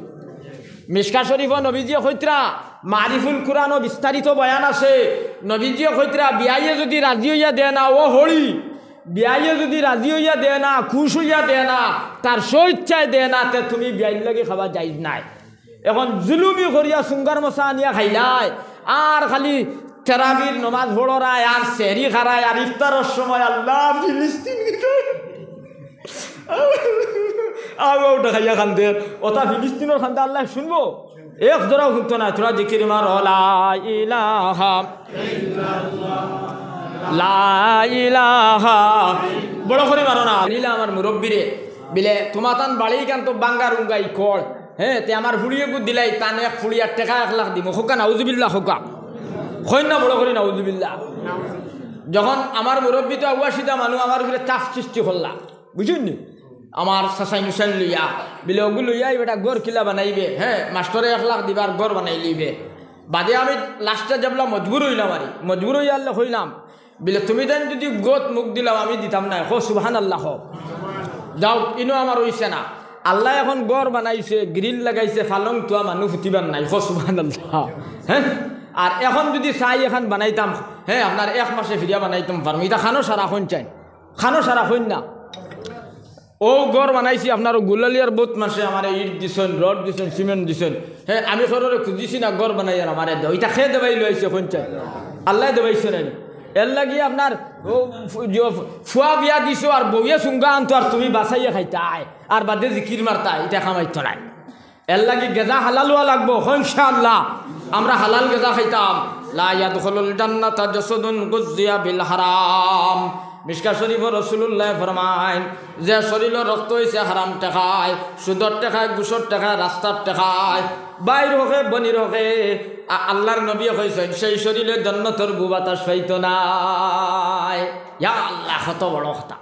মিশকা শরীফো নবীজিয়ে কইতরা, মারিফুল কুরআনো বিস্তারিত বয়ান আছে। নবীজিয়ে কইতরা, বিয়াইয়ে যুদি রাজি অইয়া দেয় না, ও হড়ি, বিয়াইয়ে যুদি রাজি অইয়া দেয় না, খুশ অইয়া দেয় না, তার স্বইচ্ছায় দেয় না, তে তুমি বিয়াইর লাগি খাওয়া যায় নাই। এখন জুলুমি করিয়া সুঙ্গার মশা আনিয়া খাইলায়, আর খালি তেরাবির নমাজ পড়রায়, আর সেহরি খারায়, আর ইফতারর সময় আল্লাহ ফিলিস্তিন গিটার আউ আউ দেখাইয়া কান্দের। ওটা ফিলিস্তিনর কান্দা আল্লায় শুনবো? এক জোড়াও শুনতো না। তোরা জিকির মারো, লা ইলাহা, লা ইলাহা। বড় করি মারো না। নিলা আমার মুরব্বিরে, বিলে, তুমাতান বাড়ি কান তো বাঙ্গা রুঙ্গা ইকড়। হ্যাঁ, তে আমার ফুড়িয়ে গুদ দিলাই, তান এক ফুড়িয়ার টেকা এক লাখ দিমু। কউক্কা নাউজুবিল্লাহ, কউক্কা। কইন না বড় করি নাউজুবিল্লাহ। যখন আমার মুরব্বি তো আউয়া সিধা মানুষ, আমার উপরে চাপ সৃষ্টি করলা, বুঝছইন নি? আমার চাচাইন উচাইন লইয়া, বিলে অগু লইয়া ই বেটা ঘর কিলা বানাইবে, হ্যাঁ, মাস্টরে এক লাখ দিবার ঘর বানাই লইবে। বাদে আমি লাস্টে যেবলা মজবুর অইলাম, আরি মজবুর অইয়া আল্লাহ কইলাম, বিলে, তুমি যেন যুদি গত মুখ দিলাও, আমি দিতাম না। কও সুবহানাল্লাহ, কও। যাও, ইনো আমার অইছে না। আল্লায় এখন ঘর বানাইছে, গ্রিল লাগাইছে, ফালং তুয়া মানুষ ফুটিবার নাই। কও সুবহানাল্লাহ। হ্যাঁ? আর এখন যুদি চাই এখন বানাইতাম, হ্যাঁ, আপনার এক মাসে ফিরিয়া বানাইতাম পারমু। ইটা খানো সারা কইন চাইন, খানো সারা কইন না। ও ঘর বানাইছি, আপনার ও গুলালিয়ার বউত মাসে আমারে ইট দিছইন, রড দিছইন, সিমেন্ট দিছইন। হ্যাঁ, আমি কারোরে খুজিছি না ঘর বানাইয়ার আমারে দেও। ইটা কে দেবাই লইছে কইন চাইন? আল্লায় দেবাইছে না নি? এর লাগি আপনার ও ফু-, যে ফু-, ফুয়া বিয়া দিছো আর বউয়ে সুঙ্গা আনতো আর তুমি বাসাইয়া খাইতায় আর বাদে জিকির মারতায়, ইটা কামাইতো নায়। এর লাগি গেজা হালাল অওয়া লাগবো, ইনশাআল্লাহ। আমরা হালাল গেজা খাইতাম। লা ইয়াদখুলুল জান্নাতা জাসাদুন গুযযিয়া বিল হারাম। মিশকা শরীফো রাসুলুল্লায় ফরমাইন, যে শরীলো রক্ত অইছে হারাম টেকায়, সুদর টেকায়, ঘুষর টেকায়, রাস্তার টেকায়, বাইর হকে, বনির হকে, আ-, আল্লার নবীয়ে কইছইন, সেই শরীলে জন্নতর বু বাতাস পাইতো নায়। ইয়া আল্লাহ, কত বড় কথা,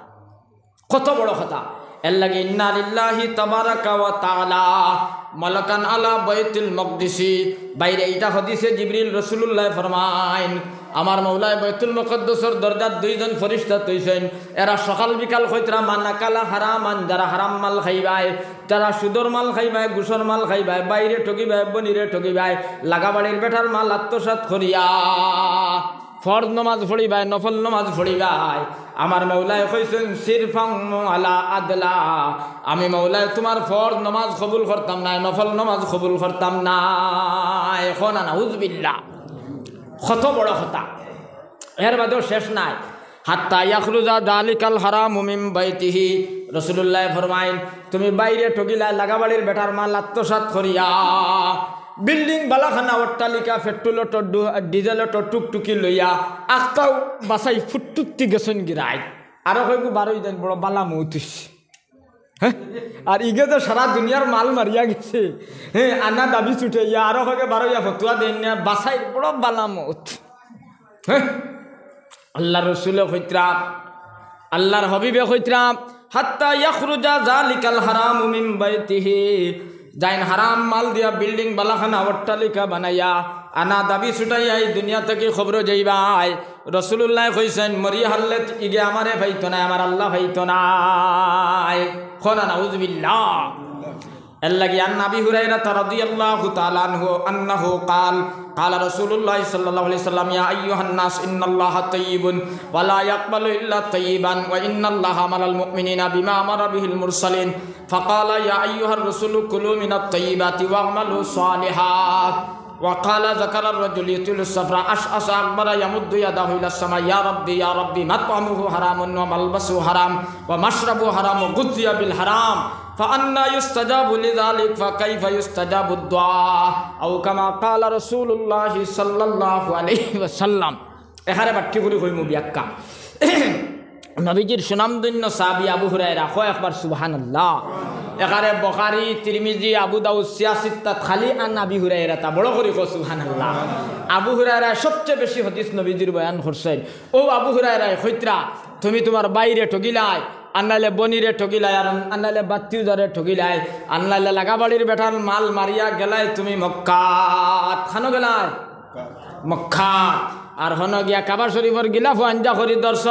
কত বড় কথা। এর লাগি ইন্না লিল্লাহি তাবারাকা ওয়া তাআলা মালাকান আলা বাইতুল মাকদিসি। বাইরে ইটা হাদিসে জিবরিল রাসুলুল্লায় ফরমাইন, আমার মৌলায় বাইতুল মুকাদ্দাসর দরজাত দুইজন ফিরিস্তা থইছইন। এরা সকাল বিকাল কইতরা, "মান আকালা হারামান", যারা হারাম মাল খাইবায়, যারা সুদর মাল খাইবায়, ঘুষর মাল খাইবায়, বাইরে ঠগিবায়, বনিরে ঠগিবায়, লাগাবাড়ির বেটার মাল আত্মসাৎ করিয়া ফরজ নমাজ পড়িবায়, নফল নমাজ পড়িবায়। আমার মৌলায় কইছইন, "সিরফাং ওয়ালা আদলা", আমি মৌলায় তুমার ফরজ নমাজ কবুল করতাম নায়, নফল নমাজ কবুল করতাম নায়। কও না নাউজুবিল্লাহ। কত বড় কথা। এর বাদেও শেষ নাই। হাত্তা ইয়াখরুজা যালিকাল হারামু মিন বাইতিহি। রাসুলুল্লায় ফরমাইন, তুমি বাইরে ঠগিলায়, লাগাবাড়ির বেটার মাল আত্মসাৎ করিয়া, বিল্ডিং, বালাখানা, অট্টালিকা, petrol auto, do-, diesel auto, টুকটুকি লইয়া, আখতাও বাসাই ফুটটুকতি গেছইন গিরাইত। আরো কইগু বারই দেন, বড় বালা মউত অইছে। হ্যাঁ? আর ইগে তো সারা দুনিয়ার মাল মারিয়া গেছে। হ্যাঁ, আনা দাবি ছুটাইয়া, আরো কইগে বারইয়া ফতুয়া দেন না, বাসাই বড় বালা মউত। হ্যাঁ? আল্লার রসুলে কইতরা, আল্লার হাবিবে কইতরা, "হাত্তা ইয়াখরুজা যালিকাল হারামু মিন বাইতিহি।" যাইন হারাম মাল দিয়া বিল্ডিং, বালাখানা, অট্টালিকা বানাইয়া, আনা দাবি ছুটাইয়া এই দুনিয়া থাকি কবরো যাইবায়। রাসুলুল্লায় কইছইন, "মরি হারলে ইগে আমারে পাইতো নায়, আমার আল্লা পাইতো নায়।" কও না নাউজুবিল্লাহ। এর লাগি আন আবি হুরায়রাতা রাদিয়াল্লাহু তাআলা আনহু আন্নাহু ক্বাল, ক্বালা রাসূলুল্লাহ সাল্লাল্লাহু আলাইহি ওয়াসাল্লাম, "ইয়া আইয়ুহান নাস, ইন্নাল্লাহা তাইয়্যিবুন ওয়া লা ইয়াকবালু ইল্লা তাইয়্যিবান ওয়া ইন্নাল্লাহা আমারাল মুমিনিনা বিমা আমারা বিহিল মুরসালিন। ফাক্বালা, ইয়া আইয়ুহার রাসূলু কুলু মিনাত তাইয়্যিবাতি ওয়া'মালু সালিহা।" وقال ذكر الرجل يطيل السفر أشعث أغبر يمد يديه إلى السماء يا ربي يا ربي مطعمه حرام وملبسه حرام ومشربه حرام وغذي بالحرام فأنى يستجاب لذلك فكيف يستجاب الدعاء أو كما قال رسول الله صلى الله عليه وسلم. এখানে বাট্টি করি কইমু ব্যাখ্যা। নবীজির সুনামধন্য সাহাবী আবু হুরায়রা, কও একবার সুবহানাল্লাহ। এখানে বুখারী, তিরমিজি, আবু দাউদ, সিয়াসিত্তাত খালি আন আবি হুরায়রা তা বড় করি কও সুবহানাল্লাহ। আবু হুরায়রা সবচেয়ে বেশি হাদিস নবীজির বয়ান করছইন। অউ আবু হুরায়রায় কইতরা, তুমি তুমার ভাইরে ঠগিলায়, আর নাইলে বইনরে ঠগিলায়, আর, আর নাইলে বাত্তিউজারে ঠগিলায়, আর নাইলে লাগাবাড়ির বেটার মাল মারিয়া গেলায় তুমি মক্কাত। খানো গেলায়? মক্কাত। আর হনো গিয়া কাবা শরীফর গিলাফ আঞ্জা করি ধরছ,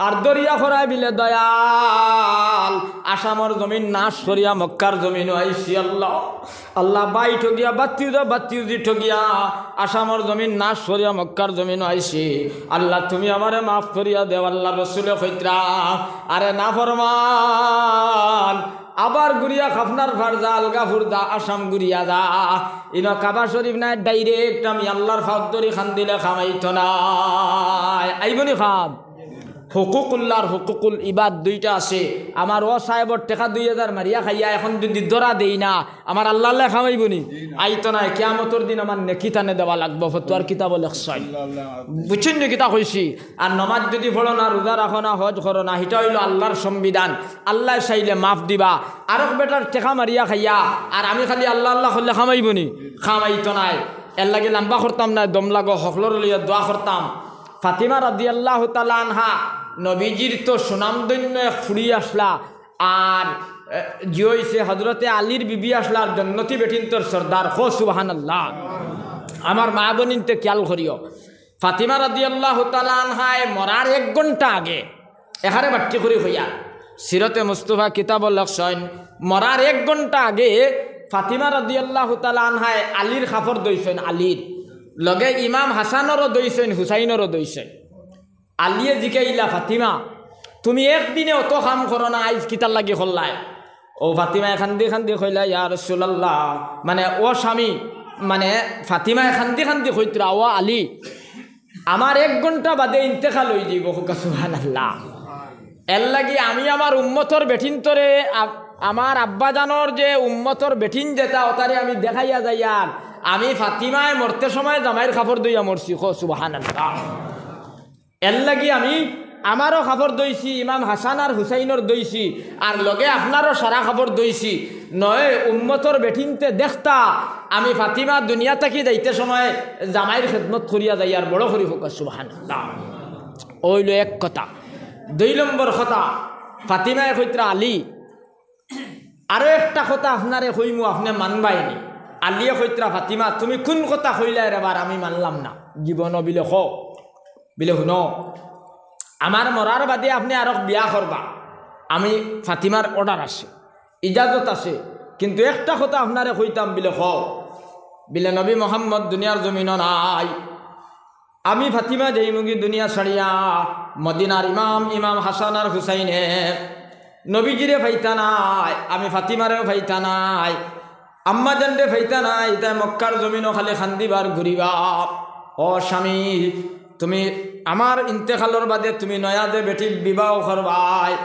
আর ধরিয়া করায় বিলে দয়াল, আসামর জমিন নাশ করিয়া মক্কার জমিনো আইছি আল্লাহ। আল্লাহ ভাই ঠগিয়া, বাত্তিউজা বাত্তিউজি ঠগিয়া, আসামর জমিন নাশ করিয়া মক্কার জমিনো আইছি। আল্লাহ তুমি আমারে মাফ করিয়া দেও। আল্লার রসুলে কইতরা, আরে নাফরমান, আবার ঘুরিয়া খাফনার ফার যা, আলগাফুর যা, আসাম ঘুরিয়া যা। ইনো কাবা শরীফ নায়, direct আমি আল্লার ফাও ধরি কান্দিলে কামাইতো নায়। আইবোনি কাম? হুকুকুল্লাহ আর হুকুকুল ইবাদ দুইটা আছে। আমার অউ সাহেবর টেকা দুই হাজার মারিয়া খাইয়া এখন যুদি ধরা দেই না, আমার আল্লার লাই কামাইবোনি? আইতো নায়। কিয়ামতর দিন আমার নেকি তানে দেওয়া লাগবো। ফতুয়ার কিতাবো লেখছইন। বুঝছইন নি কিতা কইছি? আর নমাজ যুদি পড়ো না, রোজা রাখো না, হজ করো না, হিটা অইলো আল্লার সংবিধান। আল্লায় চাইলে মাফ দিবা। আরক বেটার টেকা মারিয়া খাইয়া, আর আমি খালি আল্লাহ আল্লাহ করলে কামাইবোনি? কামাইতো নায়। এরলাগি লাম্বা করতাম নায়, দম লাগো, হকলরে লইয়া দোয়া করতাম। ফাতিমা রাদিয়াল্লাহু তাআলা আনহা, নবীজির তো সুনামধন্য এক ফুড়ি আছলা, আর, এ, জি অইছে হজরতে আলীর বিবি আছলা, আর জন্নতি বেটিন্তর সর্দার। কও সুবহানাল্লাহ। আমার মা বইনিন্তে খিয়াল করিও, ফাতিমা রাদিয়াল্লাহু তাআলা আনহায় মরার এক ঘন্টা আগে, এখানে বাট্টি করি কইয়ার, সিরতে মুস্তফা কিতাবো লেখছইন, মরার এক ঘন্টা আগে ফাতিমা রাদিয়াল্লাহু তাআলা আনহায় আলীর কাপড় ধইছইন, আলীর লগে ইমাম হাসানরও ধইছইন, হুসাইনরও ধইছইন। আলীয়ে জিকাইলা, ফাতিমা, তুমি একদিনে অত কাম করো না, আইজ কিতার লাগি করলায়? অউ ফাতিমায় কান্দি কান্দি কইলা, ইয়া রাসুলাল্লাহ, মানে, ও স্বামী, মানে, ফাতিমায় কান্দি কান্দি কইতরা, ও আলী, আমার এক ঘন্টা বাদে ইন্তেকাল অইযিবো, কউক্কা সুবহানাল্লাহ। এরলাগি আমি আমার উম্মতর বেটিন্তরে, আ-, আমার আব্বাজানর যে উম্মতর বেটিন যেতা, অতারে আমি দেখাইয়া যাইয়ার, আমি ফাতিমায় মরতে সময় জামাইর কাপড় ধইয়া মরছি, কও সুবহানাল্লাহ। এরলাগি আমি আমারও কাপড় ধইছি, ইমাম হাসান আর হুসাইনর ধইছি, আর লগে আপনারও সারা কাপড় ধইছি। নয় উম্মতর বেটিন্তে দেখতা, আমি ফাতিমা দুনিয়া থাকি যাইতে সময় জামাইর খেদমত করিয়া যাইয়ার, বড় করি কউক্কা সুবহানাল্লাহ। অইলো এক কথা। দুই নম্বর কথা, ফাতিমায় কইতরা, আলী, আরো একটা কথা আপনারে কইমু, আপনে মানবায়নি। আলীয়ে কইতরা, ফাতিমা, তুমি কুন কথা কইলায় রেবার, আমি মানলাম না জীবনো। বিলে, কও। বিলে, হুনো, আমার মরার বাদে আপনে আরক বিয়া করবা, আমি, ফাতিমার order আছে, ইজাজত আছে, কিন্তু একটা কথা আপনারে কইতাম। বিলে, কও। বিলে, নবী মোহাম্মদ দুনিয়ার জমিনো নাই, আমি ফাতিমা যাইমুগি দুনিয়া ছাড়িয়া, মদিনার ইমাম, ইমাম হাসান আর হুসাইনে নবীজিরে পাইতা নায়, আমি ফাতিমারেও পাইতা নায়, আম্মাজানরে পাইতা নায়, তাই মক্কার জমিনো খালি কান্দিবা আর ঘুরিবা। ও স্বামী, তুমি আমার ইন্তেকালর বাদে তুমি নয়া যে বেটি বিবাহ করবায়,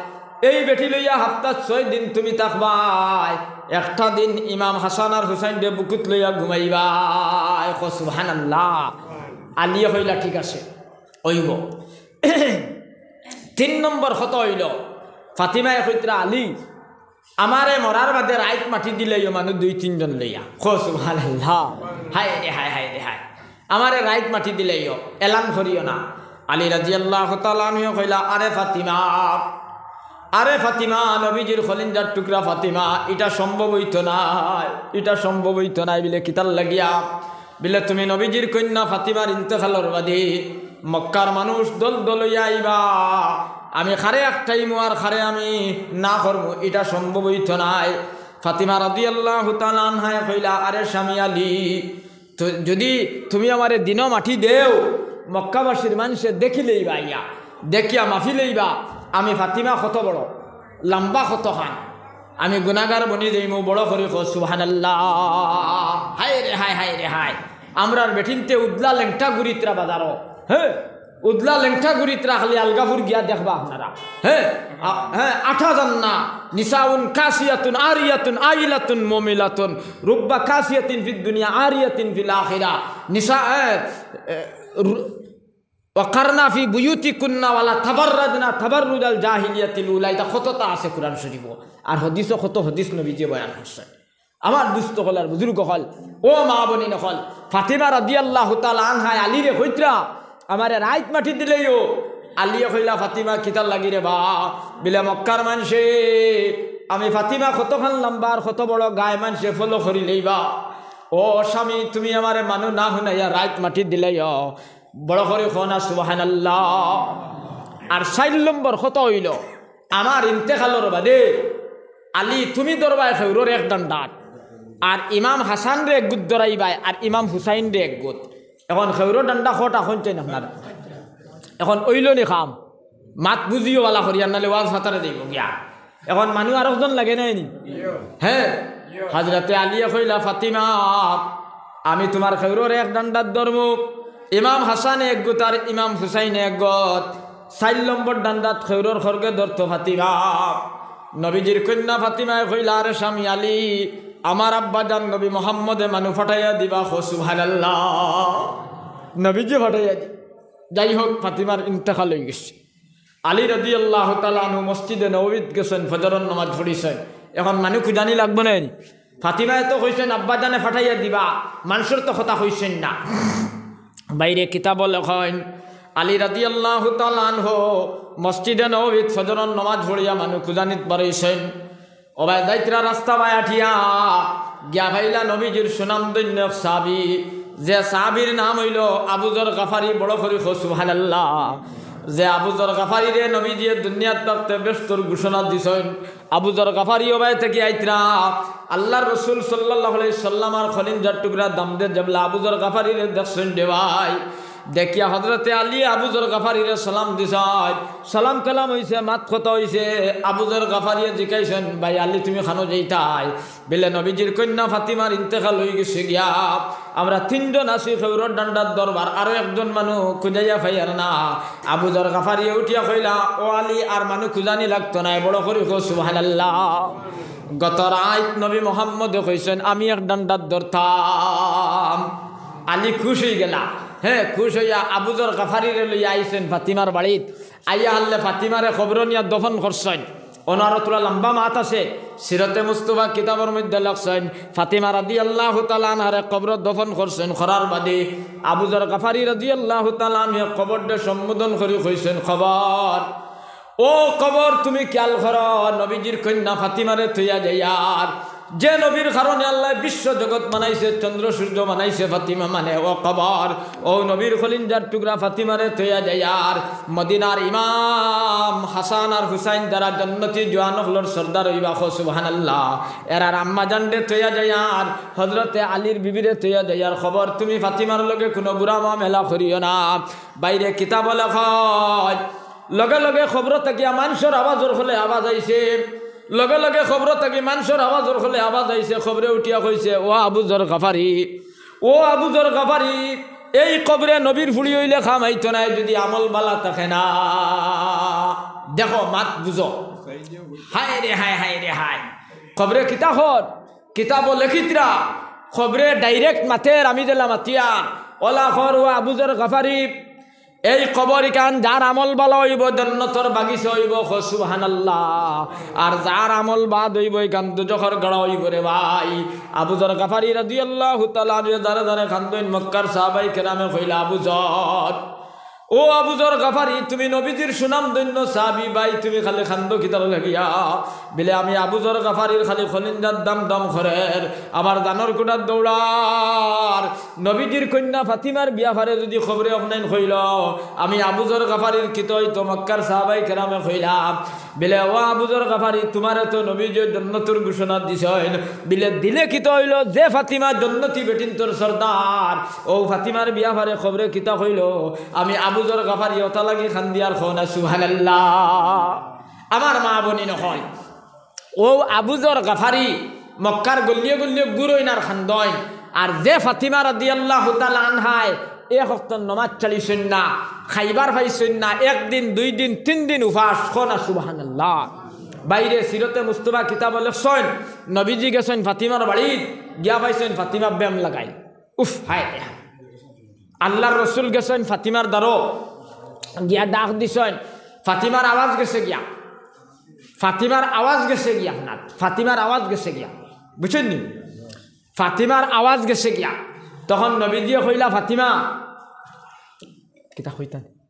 এই বেটি লইয়া হাপ্তাত ছয় দিন তুমি থাকবায়, একটা দিন ইমাম হাসান আর হুসাইনরে বুকুত লইয়া ঘুমাইবায়। কও সুবহানাল্লাহ। আলীয়ে কইলা, ঠিক আছে, অইবো। তিন নম্বর কথা অইলো, ফাতিমায় কইতরা, আলী, আমারে মরার বাদে রাইত মাটি দিলাইও মানুষ দুই তিনজন লইয়া। কও সুবহানাল্লাহ। হায়রে হায়, হায়রে হায়। আমারে রাইত মাটি দিলাইও, এলান করিও না। আলী রাদিয়াল্লাহু তাআলা আনহুয়ে কইলা, আরে ফাতিমা, আরে ফাতিমা, নবীজির কলিজার টুকরা ফাতিমা, ইটা সম্ভব অইতো নায়, ইটা সম্ভব অইতো নায়। বিলে, কিতার লাগিয়া? বিলে, তুমি নবীজির কইন্যা ফাতিমার ইন্তেকালর বাদে মক্কার মানুষ দল দল অইয়া আইবা, আমি কারে আটকাইমু আর কারে আমি না করমু, ইটা সম্ভব অইতো নায়। ফাতিমা রাদিয়াল্লাহু তাআলা আনহায় কইলা, আরে স্বামী আলী, তো যুদি তুমি আমারে দিনো মাটি দেও, মক্কাবাসীর মানষে দেখিলাইবা, আইয়া দেখিয়া মাফিলাইবা, আমি ফাতিমা কত বড়, লাম্বা কতখান। আমি গুনাগার বনি যাইমু, বড় করি কও সুবহানাল্লাহ। হায় রে হায়, হায় রে হায়। আমরার বেটিন্তে উদলা লেংটা ঘুরিত্রা বাজারো, হে, উদলা লেংটা ঘুরিত্রা, খালি আলগাপুর গিয়া দেখবা আপনারা, হে, আ-, হে, আটা যার না। নিসাউন কাসিয়াতুন আরিয়াতুন আইলাতুন মুমিলাতুন, রুব্বা কাসিয়াতিন ফিদ দুনিয়া আরিয়াতিন ফিল আখিরা। নিসা, এ, এ, রু-, ওয়াকারনা ফি বুয়ুতিকুন্না ওয়ালা তাবাররাজনা তাবাররুজাল জাহিলিয়াতিল উলা। ইতা কততা আছে কুরআন শরীফো, আর হাদিসো কত হাদিস নবীজিয়ে বয়ান করছে। আমার দুস্ত অকল আর বুজুর্গ অকল, ও মা বইন অকল, ফাতিমা রাদিয়াল্লাহু তাআলা আনহায় আলীরে কইত্রা, "আমারে রাইত মাটি দিলাইও।" আলীয়ে কইলা, "ফাতিমা, কিতার লাগি রে বা?" বিলে, "মক্কার মানষে, আমি ফাতিমা কতখান লম্বা আর কত বড় গায়, মানষে follow করিলাইবা। ও স্বামী, তুমি আমারে মানু না হুনাইয়া রাইত মাটি দিলাইও।" বড় করি কও না সুবহানাল্লাহ। আর চাইর নম্বর কথা অইলো, আমার ইন্তেকালর বাদে আলী, তুমি ধরবায় খেউরর এক ডান্ডাত, আর ইমাম হাসানরে এক গুত ধরাইবায়, আর ইমাম হুসাইনরে এক গুত। এখন খেউরর ডান্ডা কয়টা কইন চাইন আপনারা? এখন অইলো নি কাম? মাত বুঝিও বালা করিয়া, নাইলে ওয়াজ ফাতারে যাইবো গিয়া। এখন মানু আরকজন লাগে নায় নি? হে, হজরতে আলীয়ে কইলা, "ফাতিমা, আমি তুমার খেউরর এক ডান্ডাত ধরমু, ইমাম হাসানে এক গুত আর ইমাম হুসাইনে এক গুত।" চাইর নম্বর ডান্ডাত খেউরর খরগে ধরতো ফাতিমা। নবীজির কইন্যা ফাতিমায় কইলা, "আরে স্বামী আলী, আমার আব্বাজান নবী মোহাম্মদে মানু ফাটাইয়া দিবা, কও সুবহানাল্লাহ।" নবীজি ফাটাইয়া দি-, যাই হোক, ফাতিমার ইন্তেকাল অইগেছে। আলী রাদিয়াল্লাহু তাআলা আনহু মসজিদে নববীত গেছইন, ফজরর নামাজ পড়িছইন। এখন মানু খুজানি লাগবো নায় নি? ফাতিমায় তো কইছইন, "আব্বাজানে ফাটাইয়া দিবা", মানষর তো কথা কইছইন না। বাইরে কিতাবো লেখইন, আলী রাদিয়াল্লাহু তাআলা আনহু মসজিদে নববীত ফজরর নামাজ পড়িয়া মানু খুজানিত বারইছইন। ওবায় যাইত্রা রাস্তা বায় আটিয়া গিয়া পাইলা নবীজির সুনামধন্য এক সাহাবী, যে সাহাবীর নাম অইলো আবু যর গাফারি। বড় করি কও সুবহানাল্লাহ। যে আবু যর গাফারিরে নবীজিয়ে দুনিয়াত থাকতে বেহেস্তর ঘোষণা দিছইন। আবু যর গাফারি ওবায় থাকি আইত্রা, আল্লার রসুল সাল্লাল্লাহু আলাইহি সাল্লামর কলিজার টুকরা দামদে যেবলা আবু যর গাফারিরে দেখছইন রে ভাই। দেখিয়া হজরতে আলী আবু যর গাফারিরে সালাম দিছইন। সালাম কালাম অইছে, মাত কথা অইছে। আবু যর গাফারিয়ে জিকাইছইন, "ভাই আলী, তুমি কানো যাইতায়?" বিলে, "নবীজির কইন্যা ফাতিমার ইন্তেকাল অইগেছে গিয়া। আমরা তিনজন আছি খেউরর ডান্ডাত ধরবার, আরো একজন মানু খুজাইয়া পাইয়ার না।" আবু যর গাফারিয়ে উঠিয়া কইলা, "ও আলী, আর মানু খুজানি লাগতো নায়, বড় করি কও সুবহানাল্লাহ।" গত রাইত নবী মোহাম্মদে কইছইন, "আমি এক ডান্ডাত ধরতাম।" আলী খুশ অইগেলা। হে, খুশ অইয়া আবু যর গাফারিরে লইয়া আইছইন ফাতিমার বাড়িত। আইয়া হারলে ফাতিমারে কবরো নিয়া দফন করছইন। অনো আরো থুড়া লম্বা মাত আছে, সিরতে মুস্তফা কিতাবর মধ্যে লেখছইন, ফাতিমা রাদিয়াল্লাহু তাআলা আনহারে কবরো দফন করছইন, করার বাদে আবু যর গাফারি রাদিয়াল্লাহু তাআলা আনহুয়ে কবররে সম্বোধন করি কইছইন, "কবর, ও কবর, তুমি খিয়াল করো, নবীজির কইন্যা ফাতিমারে থইয়া যাইয়ার।" যে নবীর কারণে আল্লায় বিশ্ব জগৎ বানাইছে, চন্দ্র সূর্য বানাইছে ফাতিমা মানে, ও কবর, অউ নবীর কলিজার টুকরা ফাতিমারে থইয়া যাইয়ার। মদিনার ইমাম হাসান আর হুসাইন যারা জন্নতি জোয়ান অকলর সর্দার অইবা, কও সুবহানাল্লাহ। এরার আম্মাজানরে থইয়া যাইয়ার, হজরতে আলীর বিবিরে থইয়া যাইয়ার। কবর, তুমি ফাতিমার লগে কুনু বুরা মামেলা করিও না। বাইরে কিতাবো লেখইন, লগে লগে কবরো থাকিয়া মানষর আওয়াজর ফলে আওয়াজ আইছে। লগে লগে কবরো থাকি মানষর আওয়াজর ফলে আওয়াজ আইছে। কবরে উঠিয়া কইছে, "ও আবু যর গাফারি, ও আবু যর গাফারি, এই কবরে নবীর ফুড়ি অইলে কাম আইতো নায় যুদি আমল বালা থাকে না।" দেখো, মাত বুঝো। হায় রে হায়, হায় রে হায়। কবরে কিতা কর? কিতাবো লেখিত্রা, কবরে direct মাতের, আমি যেলা মাতিয়ার, অলা কর, "ও আবু যর গাফারি, এই কবর ইখান যার আমল বালা অইবো, জন্নতর বাগিচা অইবো, কও সুবহানাল্লাহ। আর যার আমল বাদ অইবো, ইখান দুজখর গাড়া অইবো রে ভাই।" আবু যর গাফারি রাদিয়াল্লাহু তাআলা আনহু যারে যারে কান্দইন, মক্কার সাহাবায়ে কেরামে কইলা, "আবু যর, ও আবু যর গাফারি, তুমি নবীজির সুনামধন্য সাহাবী ভাই, তুমি খালি কান্দো কিতার লাগিয়া?" বিলে, "আমি আবু যর গাফারির খালি কলিজাত দম দম করের, আমার জানর কুটাত দৌড়ার। নবীজির কইন্যা ফাতিমার বিয়াফারে যুদি কবরে অখনাইন কইলো, আমি আবু যর গাফারির কিতা অইতো?" মক্কার সাহাবায়ে কেরামে কইলা, বিলে, "ও আবু যর গাফারি, তুমারে তো নবীজিয়ে জন্নতর ঘোষণা দিছইন।" বিলে, "দিলে কিতা অইলো? যে ফাতিমা জন্নতি বেটিন্তর সর্দার, অউ ফাতিমার বিয়াফারে কবরে কিতা কইলো?" আমি আবু যর গাফারি অতা লাগি কান্দিয়ার, কও না সুবহানাল্লাহ। আমার মা বইন অকল, অউ আবু যর গাফারি মক্কার গলিয়ে গলিয়ে ঘুরইন আর খান্দইন। আর যে ফাতিমা রাদিয়াল্লাহু তাআলা আনহায় এক ওয়াক্ত নমাজ ছাড়ছইন না, খাইবার পাইছইন না, একদিন, দুইদিন, তিনদিন উপাস, কও না সুবহানাল্লাহ। ভাইরে, সিরতে মুস্তফা কিতাবো লেখছইন, নবীজি গেছইন ফাতিমার বাড়িত, গিয়া পাইছইন ফাতিমা ব্যায়াম লাগাইল। উফ, হায় রে হায়। আল্লার রসুল গেছইন ফাতিমার দ্বারো, গিয়া ডাক দিছইন, ফাতিমার আওয়াজ গেছে গিয়া, ফাতিমার আওয়াজ গেছে গিয়া, আপনার ফাতিমার আওয়াজ গেছে গিয়া, বুঝছইন নি? ফাতিমার আওয়াজ গেছে গিয়া। তখন নবীজিয়ে কইলা, "ফাতিমা।" কিতা কইতা নি?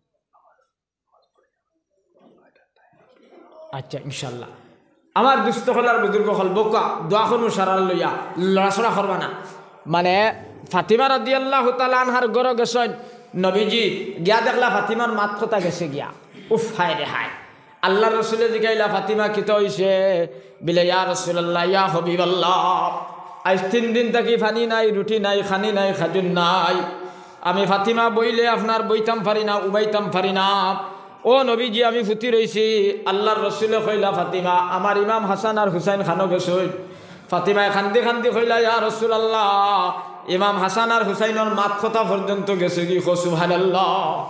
আচ্ছা, ইনশাআল্লাহ। আমার দুস্ত অকল আর বুজুর্গ অকল, বউক্কা, দোয়া করমু সারার লইয়া, লড়াচড়া করবা না। মানে, ফাতিমা রাদিয়াল্লাহু তাআলা আনহার ঘরো গেছইন নবীজি, গিয়া দেখলা ফাতিমার মাত-কথা গেছে গিয়া। উফ, হায় রে হায়। আল্লার রসুলে জিগাইলা, "ফাতিমা, কিতা অইছে?" বিলে, "ইয়া রাসুলাল্লাহ, ইয়া হাবিবাল্লাহ, আইজ তিন দিন থাকি পানি নাই, রুটি নাই, খানি নাই, খাজুর নাই। আমি ফাতিমা বইলে আপনার বইতাম পারি না, উবাইতাম পারি না। ও নবীজি, আমি ফুতি রইছি।" আল্লার রসুলে কইলা, "ফাতিমা, আমার ইমাম হাসান আর হুসাইন খানো গেছইন?" ফাতিমায় খান্দি খান্দি কইলা, "ইয়া রাসুলাল্লাহ, ইমাম হাসান আর হুসাইনর মাত-কথা পর্যন্ত গেছে গি।" কও সুবহানাল্লাহ।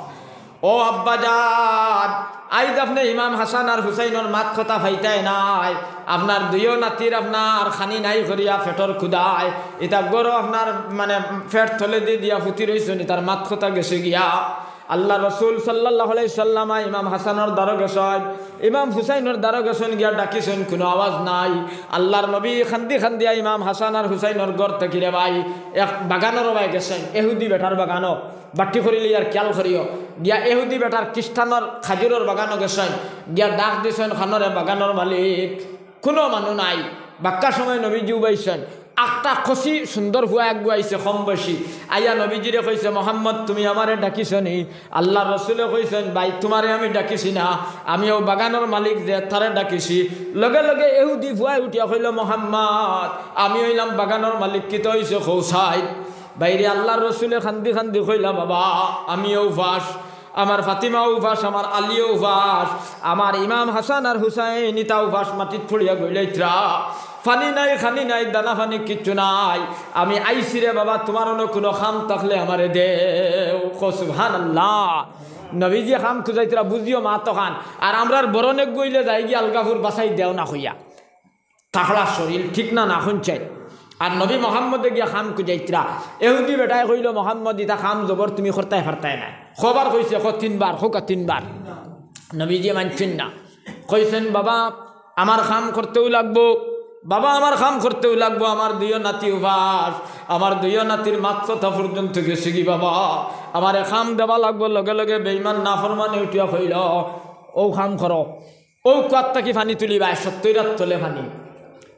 ও আব্বাজান, আইজ আপনে ইমাম হাসান আর হুসাইনর মাত-কথা পাইতায় নায়, আপনার দুইও নাতির আপনার খানি নাই করিয়া পেটর ক্ষুধায়, ইতা ঘরো আপনার মানে পেট তলেদি দিয়া ফুতি রইছইন, ইতার মাত-কথা গেছে গিয়া। আল্লার রসুল সাল্লাল্লাহু আলাইহি ওয়াসাল্লাম ইমাম হাসানর দ্বারো গেছইন, ইমাম হুসাইনর দ্বারো গেছইন, গিয়া ডাকিছইন, কুনু আওয়াজ নাই। আল্লার নবী খান্দি খান্দিয়া ইমাম হাসান আর হুসাইনর ঘর থাকি রে ভাই, এক বাগানর বায় গেছইন, এহুদি বেটার বাগানো। বাট্টি করিলে আর খিয়াল করিও। গিয়া এহুদি বেটার খ্রিস্টানর খাজুরর বাগানো গেছইন, গিয়া ডাক দিছইন, "খানো রে বাগানর মালিক।" কুনু মানুষ নাই। বাক্কা সময় নবীজি উবাইছইন। একটা কচি সুন্দর ফুয়া এগু আইছে, কম বয়সী। আইয়া নবীজিরে কইছে, "মোহাম্মদ, তুমি আমারে ডাকিছো নি?" আল্লার রসুলে কইছইন, "ভাই, তুমারে আমি ডাকিছি না, আমি অউ বাগানর মালিক যে, তারে ডাকিছি।" লগে লগে এহুদি ফুয়ায় উঠিয়া কইলো, "মোহাম্মদ, আমি অইলাম বাগানর মালিক, কিতা অইছে কও চাই।" ভাইরে, আল্লার রসুলে খান্দি খান্দি কইলা, "বাবা, আমিও উপাস, আমার ফাতিমাও উপাস, আমার আলীও উপাস, আমার ইমাম হাসান আর হুসাইন ইতাও উপাস, মাটিত পড়িয়া গইলাইত্রা। পানি নাই, খানি নাই, দানা পানি কিচ্ছু নাই। আমি আইছি রে বাবা, তুমার অনো কুনু কাম থাকলে আমারে দেও।" কও সুবহানাল্লাহ। নবীজিয়ে কাম খুজাইত্রা, বুঝিও মাতখান। আর আমরার বড় নেক গইলে যাই গিয়া আলগাফুর বাছাই দেও না কইয়া। তাকড়া শরীল, ঠিক না, না হুনছইন? আর নবী মোহাম্মদে গিয়া কাম খুজাইত্রা। এহুদি বেটায় কইলো, "মোহাম্মদ, ইতা কাম জবর তুমি করতায় পারতায় নায়।" কয়বার কইছে? কও তিনবার, কউক্কা তিনবার। নবীজিয়ে মানছইন না। কইছইন, "বাবা, আমার কাম করতেউ লাগবো, বাবা, আমার কাম করতেউ লাগবো, আমার দুইও নাতি উপাস, আমার দুইও নাতির মাত-কথা পর্যন্ত গেছে গি বাবা, আমারে কাম দেওয়া লাগবো।" লগে লগে বেইমান নাফরমানে উঠিয়া কইলো, "অউ কাম করো।" অউ কুয়াত থাকি পানি তুলিবায়, সত্তইর আত তলে পানি।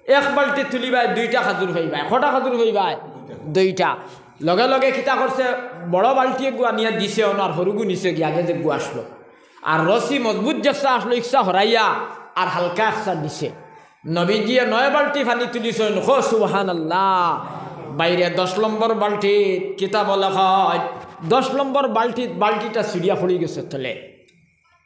এক বালটি তুলিবায়, দুইটা খাজুর পাইবায়। কয়টা খাজুর পাইবায়? দুইটা। লগে লগে কিতা করছে, বড় বালটি এগু আনিয়া দিছে, অনো আর হুরুগু নিছে গিয়া, আগে যেগু আছলো। আর রশি মজবুত যেকটা আছলো, ইকটা হরাইয়া আর হালকা একটা দিছে। নবীজিয়ে নয় বালটি পানি তুলিছইন, কও সুবহানাল্লাহ। ভাইরে, দশ নম্বর বালটিত কিতাবো লেখা অয়, দশ নম্বর বালটিত, বালটিটা ছিড়িয়া পড়ি গেছে তলে।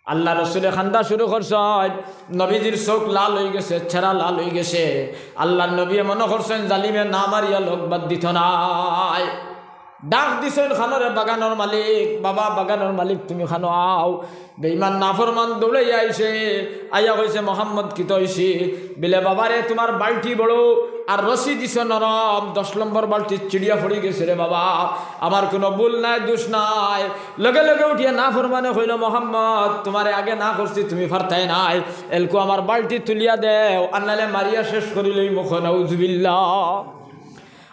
আল্লার রসুলে কান্দা শুরু করছইন, নবীজির চউখ লাল অইগেছে, চেহারা লাল অইগেছে। আল্লার নবীয়ে মনো করছইন, জালিমে না মারিয়া লগ বাদ দিতো নায়। ডাক দিছইন, "খানো রে বাগানর মালিক, বাবা বাগানর মালিক, তুমি খানো আও।" বেইমান নাফরমান দৌড়াইয়া আইছে, আইয়া কইছে, "মোহাম্মদ, কিতা অইছে?" বিলে, "বাবারে, তুমার বালটি বড়, আর রশি দিছো নরম, দশ নম্বর বালটি ছিড়িয়া পড়ি গেছে রে বাবা, আমার কুনু ভুল নাই, দুষ নাই।" লগে লগে উঠিয়া নাফরমানে কইলো, "মোহাম্মদ, তুমারে আগে না করছি, তুমি পারতায় নায়, এলকু আমার বালটি তুলিয়া দেও, আর নাইলে মারিয়া শেষ করিলাইমু।" কও নাউজুবিল্লাহ।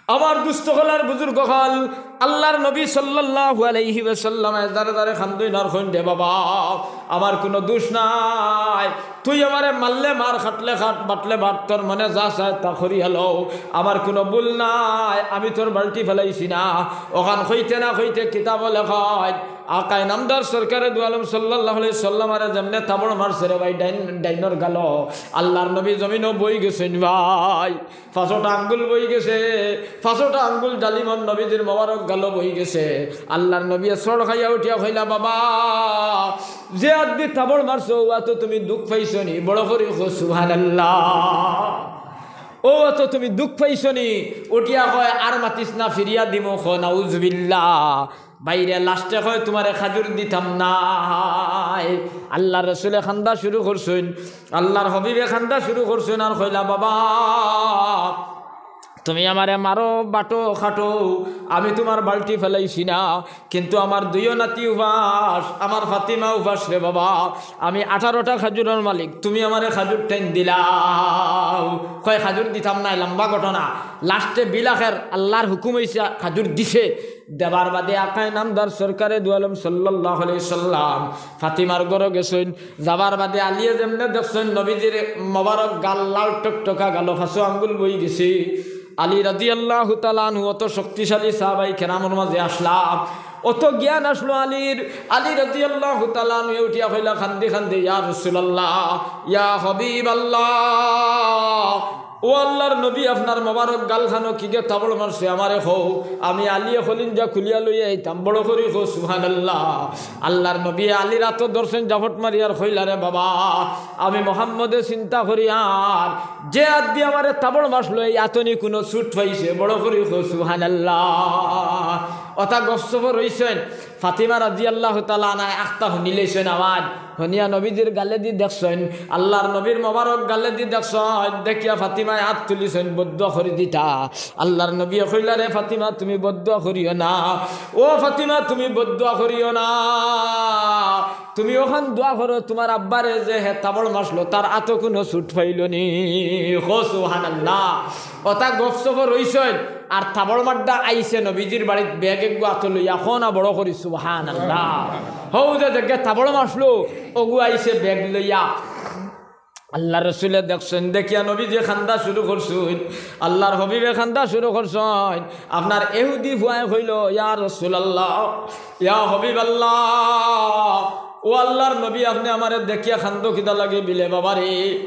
আমার দুস্ত অকল আর বুজুর্গ অকল, আল্লার নবী সাল্লাল্লাহু আলাইহি ওয়াসাল্লামে যারে যারে কান্দইন আর কইন, "রে বাবা, আমার কুনু দুষ নাই, তুই আমারে মারলে মার, কাটলে কাট, বাটলে বাট, তোর মনে যা চায় তা করিয়া লও, আমার কুনু ভুল নাই, আমি তোর বালটি ফালাইছি না।" অখান কইতে না কইতে কিতাবো লেখা অয়, আকায় নামদার সরকারে দু আলম সাল্লাল্লাহু আলাইহি সাল্লামরে যেমনে থাবড় মারছে রে ভাই, ডাইন, ডাইনর গালো, আল্লাহর নবী জমিনো বই গেছইন ভাই। পাঁচটা আঙ্গুল বই গেছে, পাঁচটা আঙ্গুল ডালিমর নবীজির মোবারক গালো বই গেছে। আল্লাহর নবী চড় খাইয়া উঠিয়া কইলা, "বাবা, যে আতদি থাবড় মারছো, ও আতো তুমি দুখ পাইছো নি?" বড় করি কও, "সুবহানাল্লাহ।" "ও আতো তুমি দুখ পাইছো নি?" উঠিয়া কয়, "আর মাতিস না, ফিরিয়া দিমু।" কও, "নাউজুবিল্লাহ।" বাইরে লাস্টে কয়, "তুমারে খাজুর দিতাম নায়।" আল্লাহর রসুলে খান্দা শুরু করছইন, আল্লাহর হবিবে খান্দা শুরু করছইন, আর কইলা, "বাবা, তুমি আমারে মারো, বাটো, খাটো, আমি তুমার বালটি ফালাইছি না, কিন্তু আমার দুইও নাতি উপাস, আমার ফাতিমা উপাস রে বাবা, আমি আঠারোটা খাজুরর মালিক, তুমি আমারে খাজুর টাইন দিলাও।" কয়, "খাজুর দিতাম নায়।" লম্বা ঘটনা। লাস্টে বিলাখের আল্লাহর হুকুম অইছে, খাজুর দিছে। দেবার বাদে আকায় নামদার সরকারে দু আলম সাল্লাল্লাহু আলাইহি সাল্লাম ফাতিমার ঘরো গেছইন। যাবার বাদে আলিয়ে যেমনে দেখছইন নবীজির মোবারক গাল লাল টকটকা গালো, পাঁচো আঙ্গুল বই গেছে। আলী রাদিয়াল্লাহু তাআলা আনহু অত শক্তিশালী সাহাবায়ে কেরামর মাঝে আছলা, অত জ্ঞান আছলো আলীর। আলী রাদিয়াল্লাহু তাআলা আনহু উঠিয়া কইলা খান্দি খান্দি, "ইয়া রাসূলুল্লাহ, ইয়া হাবিবাল্লাহ, ও আল্লাহর নবী, আপনার মোবারক গালখানো কিগে থাবড় মারছে আমারে কও, আমি আলিয়ে কলিঞ্জা খুলিয়া লইয়া আইতাম।" বড় করি কও সুবহানাল্লাহ। আল্লাহর নবী আলীর আতো ধরছইন জাফট মারি আর কইলা, "রে বাবা, আমি মোহাম্মদে চিন্তা করি আর যে আতদি আমারে থাবড় মারলো, এই আতো নি কুনু চুট পাইছে?" বড় করি কও সুবহানাল্লাহ। অতা গফসফ রইছইন। ফাতিমা রাদিয়াল্লাহু তাআলা আনহায় আখতা হুনিলাইছইন আওয়াজ। হুনিয়া নবীজির গালেদি দেখছইন, আল্লাহর নবীর মোবারক গালেদি দেখছইন। দেখিয়া ফাতিমায় আত তুলিছইন বদদোয়া করি দিতা। আল্লাহর নবীয়ে কইলা, "রে ফাতিমা, তুমি বদদোয়া করিও না। ও ফাতিমা, তুমি বদদোয়া করিও না। তুমি অখান দোয়া করো, তুমার আব্বারে যে হে থাবড় মারলো, তার আতো কুনু চুট পাইলো নি।" কও সুবহানাল্লাহ। অতা গফসফ রইছইন, আর থাবড় মারডা আইছে নবীজির বাড়িত ব্যাগ এগু আতো লইয়া। কও না বড় করি সুবহানাল্লাহ। হউ যে যেগে থাবড় মারলো, অগু আইছে ব্যাগ লইয়া। আল্লাহর রসুলে দেখছইন, দেখিয়া নবীজি খান্দা শুরু করছইন, আল্লাহর হবিবে খান্দা শুরু করছইন। আপনার এহুদি ফুয়ায় কইলো, "ইয়া রাসূলুল্লাহ, ইয়া হাবিবাল্লাহ, ও আল্লাহর নবী, আপনে আমারে দেখিয়া খান্দো কিতা লাগি?" বিলে, "বাবারে,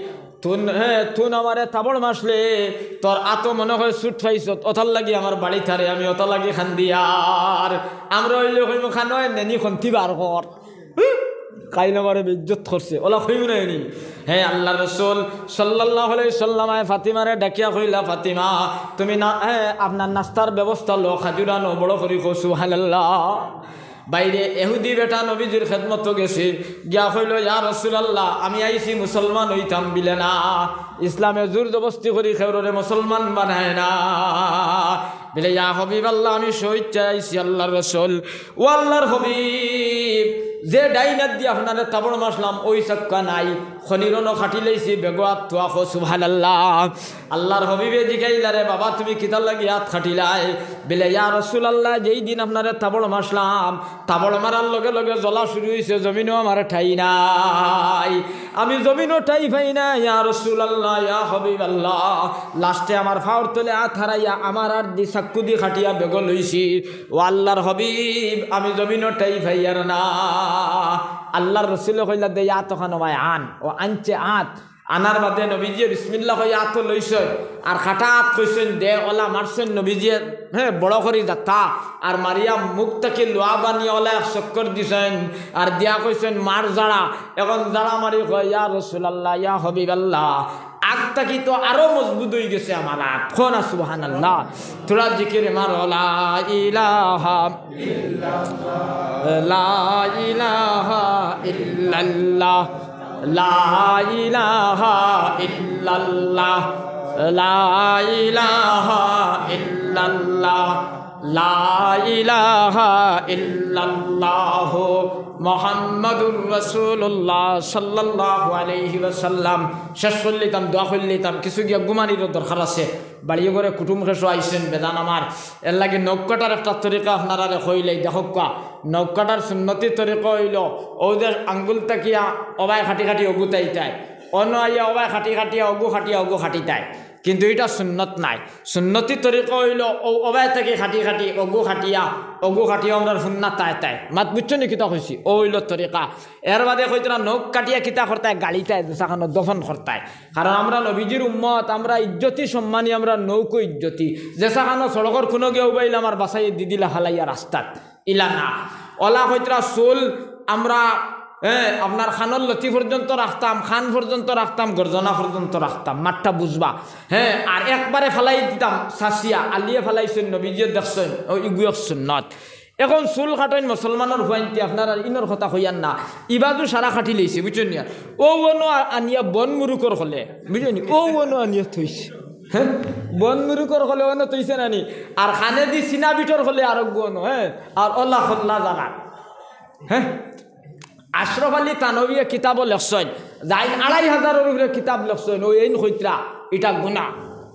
তুন, হে, তুন আমারে থাবড় মারলে, তোর আতো মনে অয় চুট পাইছত, অতার লাগি আমার বাড়িত আরে, আমি অতার লাগি খান্দিয়ার।" আমরা অইলে কইমু, "খানো এ নেনি খন্তি বার কর।" কাইল আমারে বেইজ্জত করছে, অলা কইমু না নি? হে আল্লাহর রসুল সাল্লাল্লাহু আলাইহি সাল্লামে ফাতিমারে ডাকিয়া কইলা, "ফাতিমা, তুমি না, হে, আপনার নাস্তার ব্যবস্থা লও, খাজুর আনো।" বড় করি কও সুবহানাল্লাহ। বাইরে এহুদি বেটা নবীজির খেদমতো গেছে, গিয়া কইলো, "ইয়া রাসূলুল্লাহ, আমি আইছি মুসলমান অইতাম।" বিলে, "না, ইসলামে জোর জবস্তি করি কেউররে মুসলমান বানায় না।" বিলে, "ইয়া হাবিবাল্লাহ, আমি স্বইচ্ছায় আইছি আল্লাহর রসুল।" ও আল্লাহর হাবিব, যে ডাইন আতদি আপনারে থাবড় মারলাম, অউ চাক্কা নাই, খনিরও কাটিলাইছি, বেগো আত থুয়া। কও সুবহানাল্লাহ। আল্লাহর হাবিবে জিকাইলা, "রে বাবা, তুমি কিতার লাগি আত কাটিলায়?" বিলে, "ইয়া রাসূলুল্লাহ, যেই দিন আপনারে থাবড় মারলাম, থাবড় মারার লগে লগে জ্বলা শুরু অইছে, জমিনো আমার ঠাই নাই, আমি জমিনো ঠাই পাই না, ইয়া রাসূলুল্লাহ, ইয়া হাবিবাল্লাহ। লাস্টে আমার পাওর তলে আত হারাইয়া, আমার আতদি চাক্কুদি কাটিয়া বেগো লইছি।" ও আল্লাহর হাবিব, আমি জমিনো ঠাই পাইয়ার না। আল্লাহর রসুলে কইলা, "দে, আত অখান অবায় আন।" অউ আনছে আত। আনার বাদে নবীজিয়ে বিসমিল্লাহ কইয়া আতো লইছইন, আর কাটা আত কইছইন, "দে।" অলা মারছইন নবীজিয়ে, হে, বড় করি যাতা, আর মারিয়া মুখ থাকি লোয়া বানিয়া অলা এক চক্কর দিছইন, আর দিয়া কইছইন, "মার জাড়া।" অখন জাড়া মারি কয়, "ইয়া রাসূলুল্লাহ, ইয়া হাবিবাল্লাহ, আগ থাকি তো আরো মজবুত অইগেছে আমার আত।" কও না সুবহানাল্লাহ। থুড়া জিকির মারো, লা ইলাহা, লা ইলাহা ইল্লাল্লাহ, লা ইলাহা ইল্লাল্লাহ, লা ইলাহা ইল্লাল্লাহ, লা ইলাহা ইল্লাল্লাহু মুহাম্মাদুর রাসূলুল্লাহ সাল্লাল্লাহু আলাইহি ওয়াসাল্লাম। শেষ করিলিতাম, দোয়া করিলিতাম, কিছু গিয়া ঘুমানিরও দরকার আছে। বাড়িয়ে ঘরে কুটুম খেশো আইছইন বেজান আমার, এরলাগি নখ কাটার একটা তরিকা আপনারারে কইলাই দেখউক্কা। নখ কাটার সুন্নতি তরিকা অইলো, অউ যে আঙ্গুল থাকিয়া অবায় কাটি কাটি অগু তাইতায়, অনো আইয়া অবায় কাটি কাটিয়া অগু কাটিয়া অগু কাটিতায়। কিন্তু ইটা সুন্নত নায়। সুন্নতি তরিকা অইলো অউ অবায় থাকি খাটি খাটি, অগু খাটিয়া, অগু খাটিয়া আমরার হুন্না তায় তায়। মাত বুঝছো নি কিতা কইছি? অউ অইলো তরিকা। এর বাদে কইতরা নখ কাটিয়া কিতা করতায়? গালিতায়, যেসাখানো দফন করতায়। কারণ আমরা নবীজির উম্মত, আমরা ইজ্জতি সম্মানী, আমরা নৌকো ইজ্জতি। যেসাখানো সড়কর কুনো গিয়া উবাইলে আমার বাসায় দিদিলা হালাইয়া রাস্তাত। ইলা না। অলা কইতরা চুল আমরা, হ্যাঁ, আপনার কানর লতি পর্যন্ত রাখতাম, কান পর্যন্ত রাখতাম, গর্দনা পর্যন্ত রাখতাম, মাতটা বুঝবা। হ্যাঁ, আর একবারে ফালাই দিতাম, চাচিয়া, আলিয়ে ফালাইছইন, নবীজিয়ে দেখছইন, অউ ইগু এক সুন্নত। এখন চুল কাটইন মুসলমানর ফুয়াইন্তে, আপনারার ইনর কথা কইয়ার না, ইবাজু সারা কাটি লইছে, বুঝছইন নি? অউ অনো আ-, আনিয়া বন মুরুকর খলে, বুঝছইন নি? অউ অনো আনিয়া থইছে। হ্যাঁ? বন মুরুকর খলে অনো থইছে না নি? আর কানেদি সিনা বিটর খলে আরোগ্য অনো, হ্যাঁ? আর অলা খল্লা জানা। হ্যাঁ? আশরাফ আলী থানভীয়ে কিতাবো লেখছইন, যাইন আড়াই হাজারর উপরে কিতাব লেখছইন, অউ এইন কইতরা, ইটা গুনা,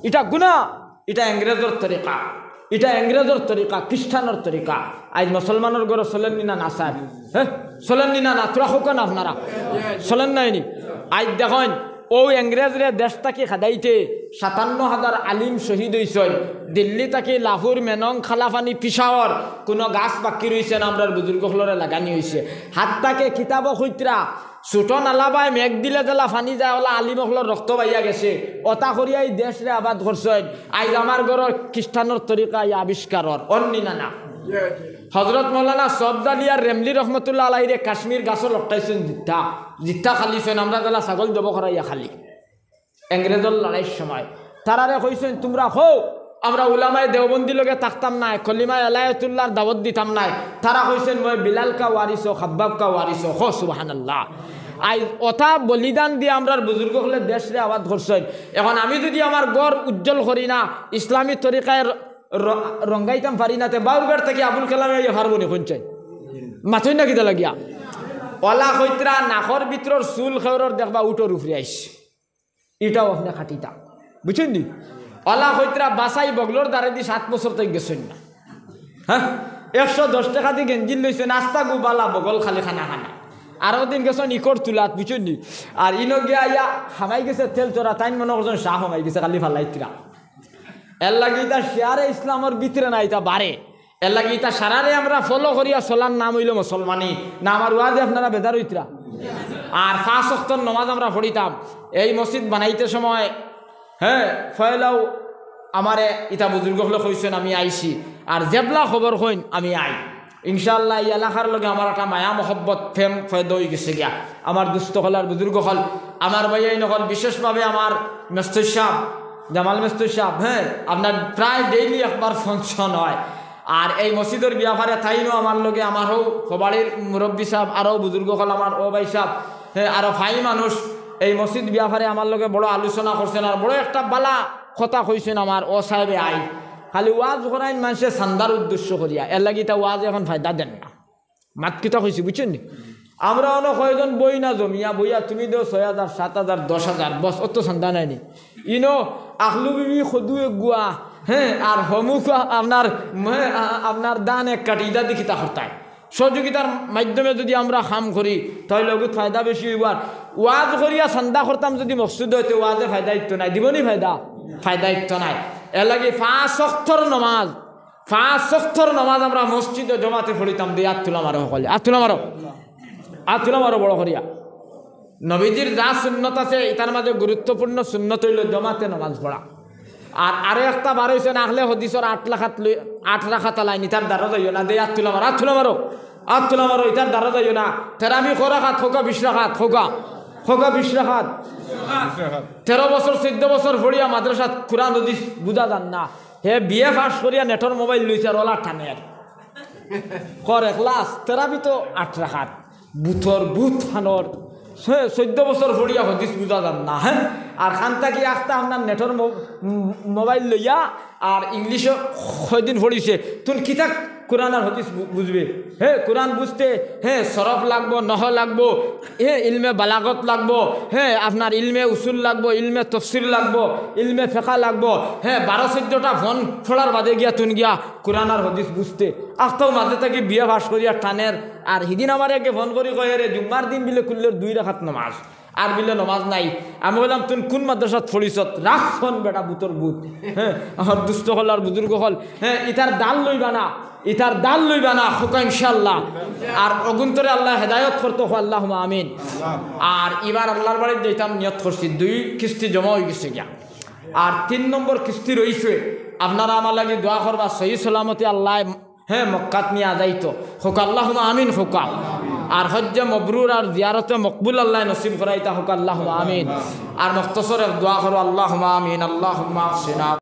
ইটা গুনা, ইটা ইংরেজর তরিকা, ইটা ইংরেজর তরিকা, খ্রিস্টানর তরিকা। আইজ মুসলমানর ঘরো চলের নি না, না স্যার? হ্যাঁ, চলের নি না, না? থুড়া কউক্কা না আপনারা, চলের নায় নি? আইজ দেখইন, অউ ইংরেজরে দেশ থাকি খেদাইতে সাতান্ন হাজার আলিম শহীদ অইছইন। দিল্লি থাকি লাহুর, মেনং, কালাপানি, পিশাওর, কুনো গাছ বাকি রইছে না, আমরার বুজুর্গ অকলরে লাগানি অইছে। হাত্তাকে কিতাবো কইতরা, ছোট নালা বায় মেঘ দিলে যেলা পানি যায়, অলা আলিম অকলর রক্ত বাইয়া গেছে। অতা করিয়া ই দেশরে আবাদ করছইন। আইজ আমার ঘরো খ্রিস্টানর তরিকা ইয়া আবিষ্কার অর, অর নি না, না? হজরত মৌলানা সবজালি আর রেমলি রহমতুল্লাহ আলাইরে কাশ্মীর গাছো লটকাইছইন জিত্তা, জিত্তা খালিছইন, আমরা যেলা ছাগল জবো করাইয়া খালি। ইংরেজর লড়াইর সময় তারারে কইছইন, তুমরা কও, আমরা উলামায়ে দেওবন্দি লগে থাকতাম নায়, কলিমায়ে এলায়েতুল্লাহর দাওয়াত দিতাম নায়। তারা কইছইন, "মই বিলাল কা ওয়ারিস ও খাব্বাব কা ওয়ারিস ও।" কও সুবহানাল্লাহ। আইজ অতা বলিদান দিয়া আমরার বুজুর্গ অকলে দেশরে আবাদ করছইন। এখন আমি যুদি আমার ঘর উজ্জ্বল করি না, ইসলামী তরিকায় র-, র-, রঙ্গাইতাম পারি না, তে বাউরঘাট থাকি আবুল কালামে আইয়া পারবো নি কইন চাই? মাতইন না কিতা লাগিয়া? অলা কইতরা নাকর ভিতরর চুল খেউরর দেখবা উটর উপরে আইছে। ইটাও আপনে কাটিতা। বুঝছইন নি? অলা কইতরা বাছাই বগলর দারেদি সাত বছর তাইন গেছইন না। হ্যাঁ? একশো দশ টেকা দি গেঞ্জি লইছইন, আস্তা গু বালা বগল খালি খানা খানা। আরো দিন গেছইন ইকর তুলাত, বুঝছইন নি? আর ইনো গিয়া আইয়া হামাই গেছে তেল চড়া, তাইন মনো করছইন চা হামাই গেছে, খালি ফালাইতরা। এর লাগি ইতা শেয়ারে ইসলামর ভিতরে না, ইতা বারে। এর লাগি ইতা সারারে আমরা follow করিয়া চলার নাম অইলো মুসলমানি। না আমার ওয়াজে আপনারা বেজার অইতরা? আর পাঁচ ওয়াক্তর নমাজ আমরা পড়িতাম। এই মসজিদ বানাইতে সময়, হ্যাঁ, পয়লাউ আমারে ইতা বুজুর্গ অকলে কইছইন, আমি আইছি। আর যেবলা খবর কইন, আমি আই। ইনশাআল্লাহ, ই এলাকার লগে আমার একটা মায়া মহব্বত, প্রেম পয়দা অইগেছে গিয়া। আমার দুস্ত অকল আর বুজুর্গ অকল, আমার ভাইয়াইন অকল, বিশেষভাবে আমার মেস্তর সাব, জামাল মেস্তর সাব, হ্যাঁ, আপনার প্রায় daily একবার function অয়। আর এই মসজিদর ব্যাপারে তাইনও আমার লগে, আমার হউ হবাড়ির মুরব্বি সাব, আরও বুজুর্গ অকল, আমার ও ভাই সাব, হ্যাঁ, আরও ভাই মানুষ এই মসজিদ ব্যাপারে আমার লগে বড় আলোচনা করছইন, আর বড় একটা বালা কথা কইছইন আমার ও সাহেবে আই। খালি ওয়াজ করাইন মানষে চান্দার উদ্দেশ্য করিয়া, এর লাগি ইতা ওয়াজ এখন ফায়দা দেন না। মাত কিতা কইছি, বুঝছইন নি? আমরা অনো কয়জন বই না জমিয়া বইয়া, তুমি দেও ছয় হাজার, সাত হাজার, দশ হাজার, বস, অত চান্দা নাই নি? ইনো আখলু বিবি খদু এগুয়া, হ্যাঁ, আর হমুকা আপনার, হ্যাঁ, আ-, আপনার ধান এক কাটি, ইতা দি কিতা করতায়? সহযোগিতার মাধ্যমে যুদি আমরা কাম করি, তাইলে অগুত ফায়দা বেশি অইবো। আর ওয়াজ করিয়া চান্দা করতাম যুদি মকসুদ অয়, তে ওয়াজে ফায়দা ইতো নাই, দিবো নি ফায়দা? ফায়দা ইতো নাই। এর লাগি পাঁচ ওয়াক্তর নমাজ, পাঁচ ওয়াক্তর নমাজ আমরা মসজিদো জমাতে পড়িতাম দে, আত তুলা মারো হকলে, আত তুলা মারো, আত তুলা মারো বড় করিয়া। নবীজির যা সুন্নত আছে, ইতার মাঝে গুরুত্বপূর্ণ সুন্নত অইলো জমাতে নমাজ পড়া। আর আরো একটা বার অইছে না, আহলে হাদিসর আট রাকাত লই-, আট রাকাত আলাইন, ইতার দ্বারা যাইও না, দে আত তুলা মারো, আত তুলা মারো, আত তুলা মারো, ইতার দ্বারা যাইও না। তেরাবি কয় রাকাত, কউক্কা বিশ রাকাত, কউক্কা, কউক্কা বিশ রাকাত। তেরো বছর, চৌদ্দ বছর পড়িয়া মাদ্রাসাত কুরআন হাদিস বুঝা যার না। হে বিএ পাস করিয়া নেটর মোবাইল লইছে আর অলা টানের। কর এখলাস, তেরাবি তো আট রাকাত। বুতর, বুত খানর। সে চৌদ্দ বছর পড়িয়া হাদিস বুঝা যার না, হ্যাঁ? আর খান থাকি আখতা আপনার নেটর মো-, উম, মোবাইল লইয়া আর ইংলিশো কয়দিন পড়িছে। তুন কিতা কুরআন আর হাদিস বু-, বুঝবে? হ্যাঁ, কুরআন বুঝতে, হ্যাঁ, সরফ লাগবো, নহ লাগবো, হ্যাঁ, ইলমে বালাগত লাগবো, হ্যাঁ, আপনার ইলমে উসুল লাগবো, ইলমে তফসির লাগবো, ইলমে ফেকা লাগবো, হ্যাঁ, বারো চৌদ্দটা ফোন ফড়ার বাদে গিয়া তুন গিয়া কুরআন আর হাদিস বুঝতে। আখতাও মাঝে থাকি বিএ পাস করিয়া টানের, আর হিদিন আমার একে ফোন করি কয়, "রে, জুম্মার দিন বিলে কুল্লের দুই রাকাত নমাজ।" আর বিলে নমাজ নাই। আমি কইলাম, "তুই কোন মাদ্রাসাত পড়িছত?" রাখছন বেটা, বুতর বুত। হ্যাঁ, আমার দুস্ত অকল আর বুজুর্গ অকল, হ্যাঁ, ইতার দাল লইবা না, ইতার দাল লইবা না, কউক্কা ইনশাআল্লাহ। আর অগুন্তরে আল্লায় হেদায়ত করতো, কউক্কা আল্লাহুম্মা আমিন। আর ইবার আল্লার বাড়িত যাইতাম নিয়ত করছি, দুই কিস্তি জমা অইগেছে গিয়া। আর তিন নম্বর কিস্তি রইছে, আপনারা আমার লাগি দোয়া করবা, সহি সলামতে আল্লায়, হ্যাঁ, মক্কাত নিয়া যাইতো, কউক্কা আল্লাহুম্মা আমিন কউক্কা। আর হজ্জে মবরুর আর জিয়ারতে মকবুল আল্লায় নসিব করাইতা, কউক্কা আল্লাহুম্মা আমিন। আর মখতসর এক দোয়া করো, আল্লাহুম্মা আমিন, আল্লাহুম্মা আহসিনা।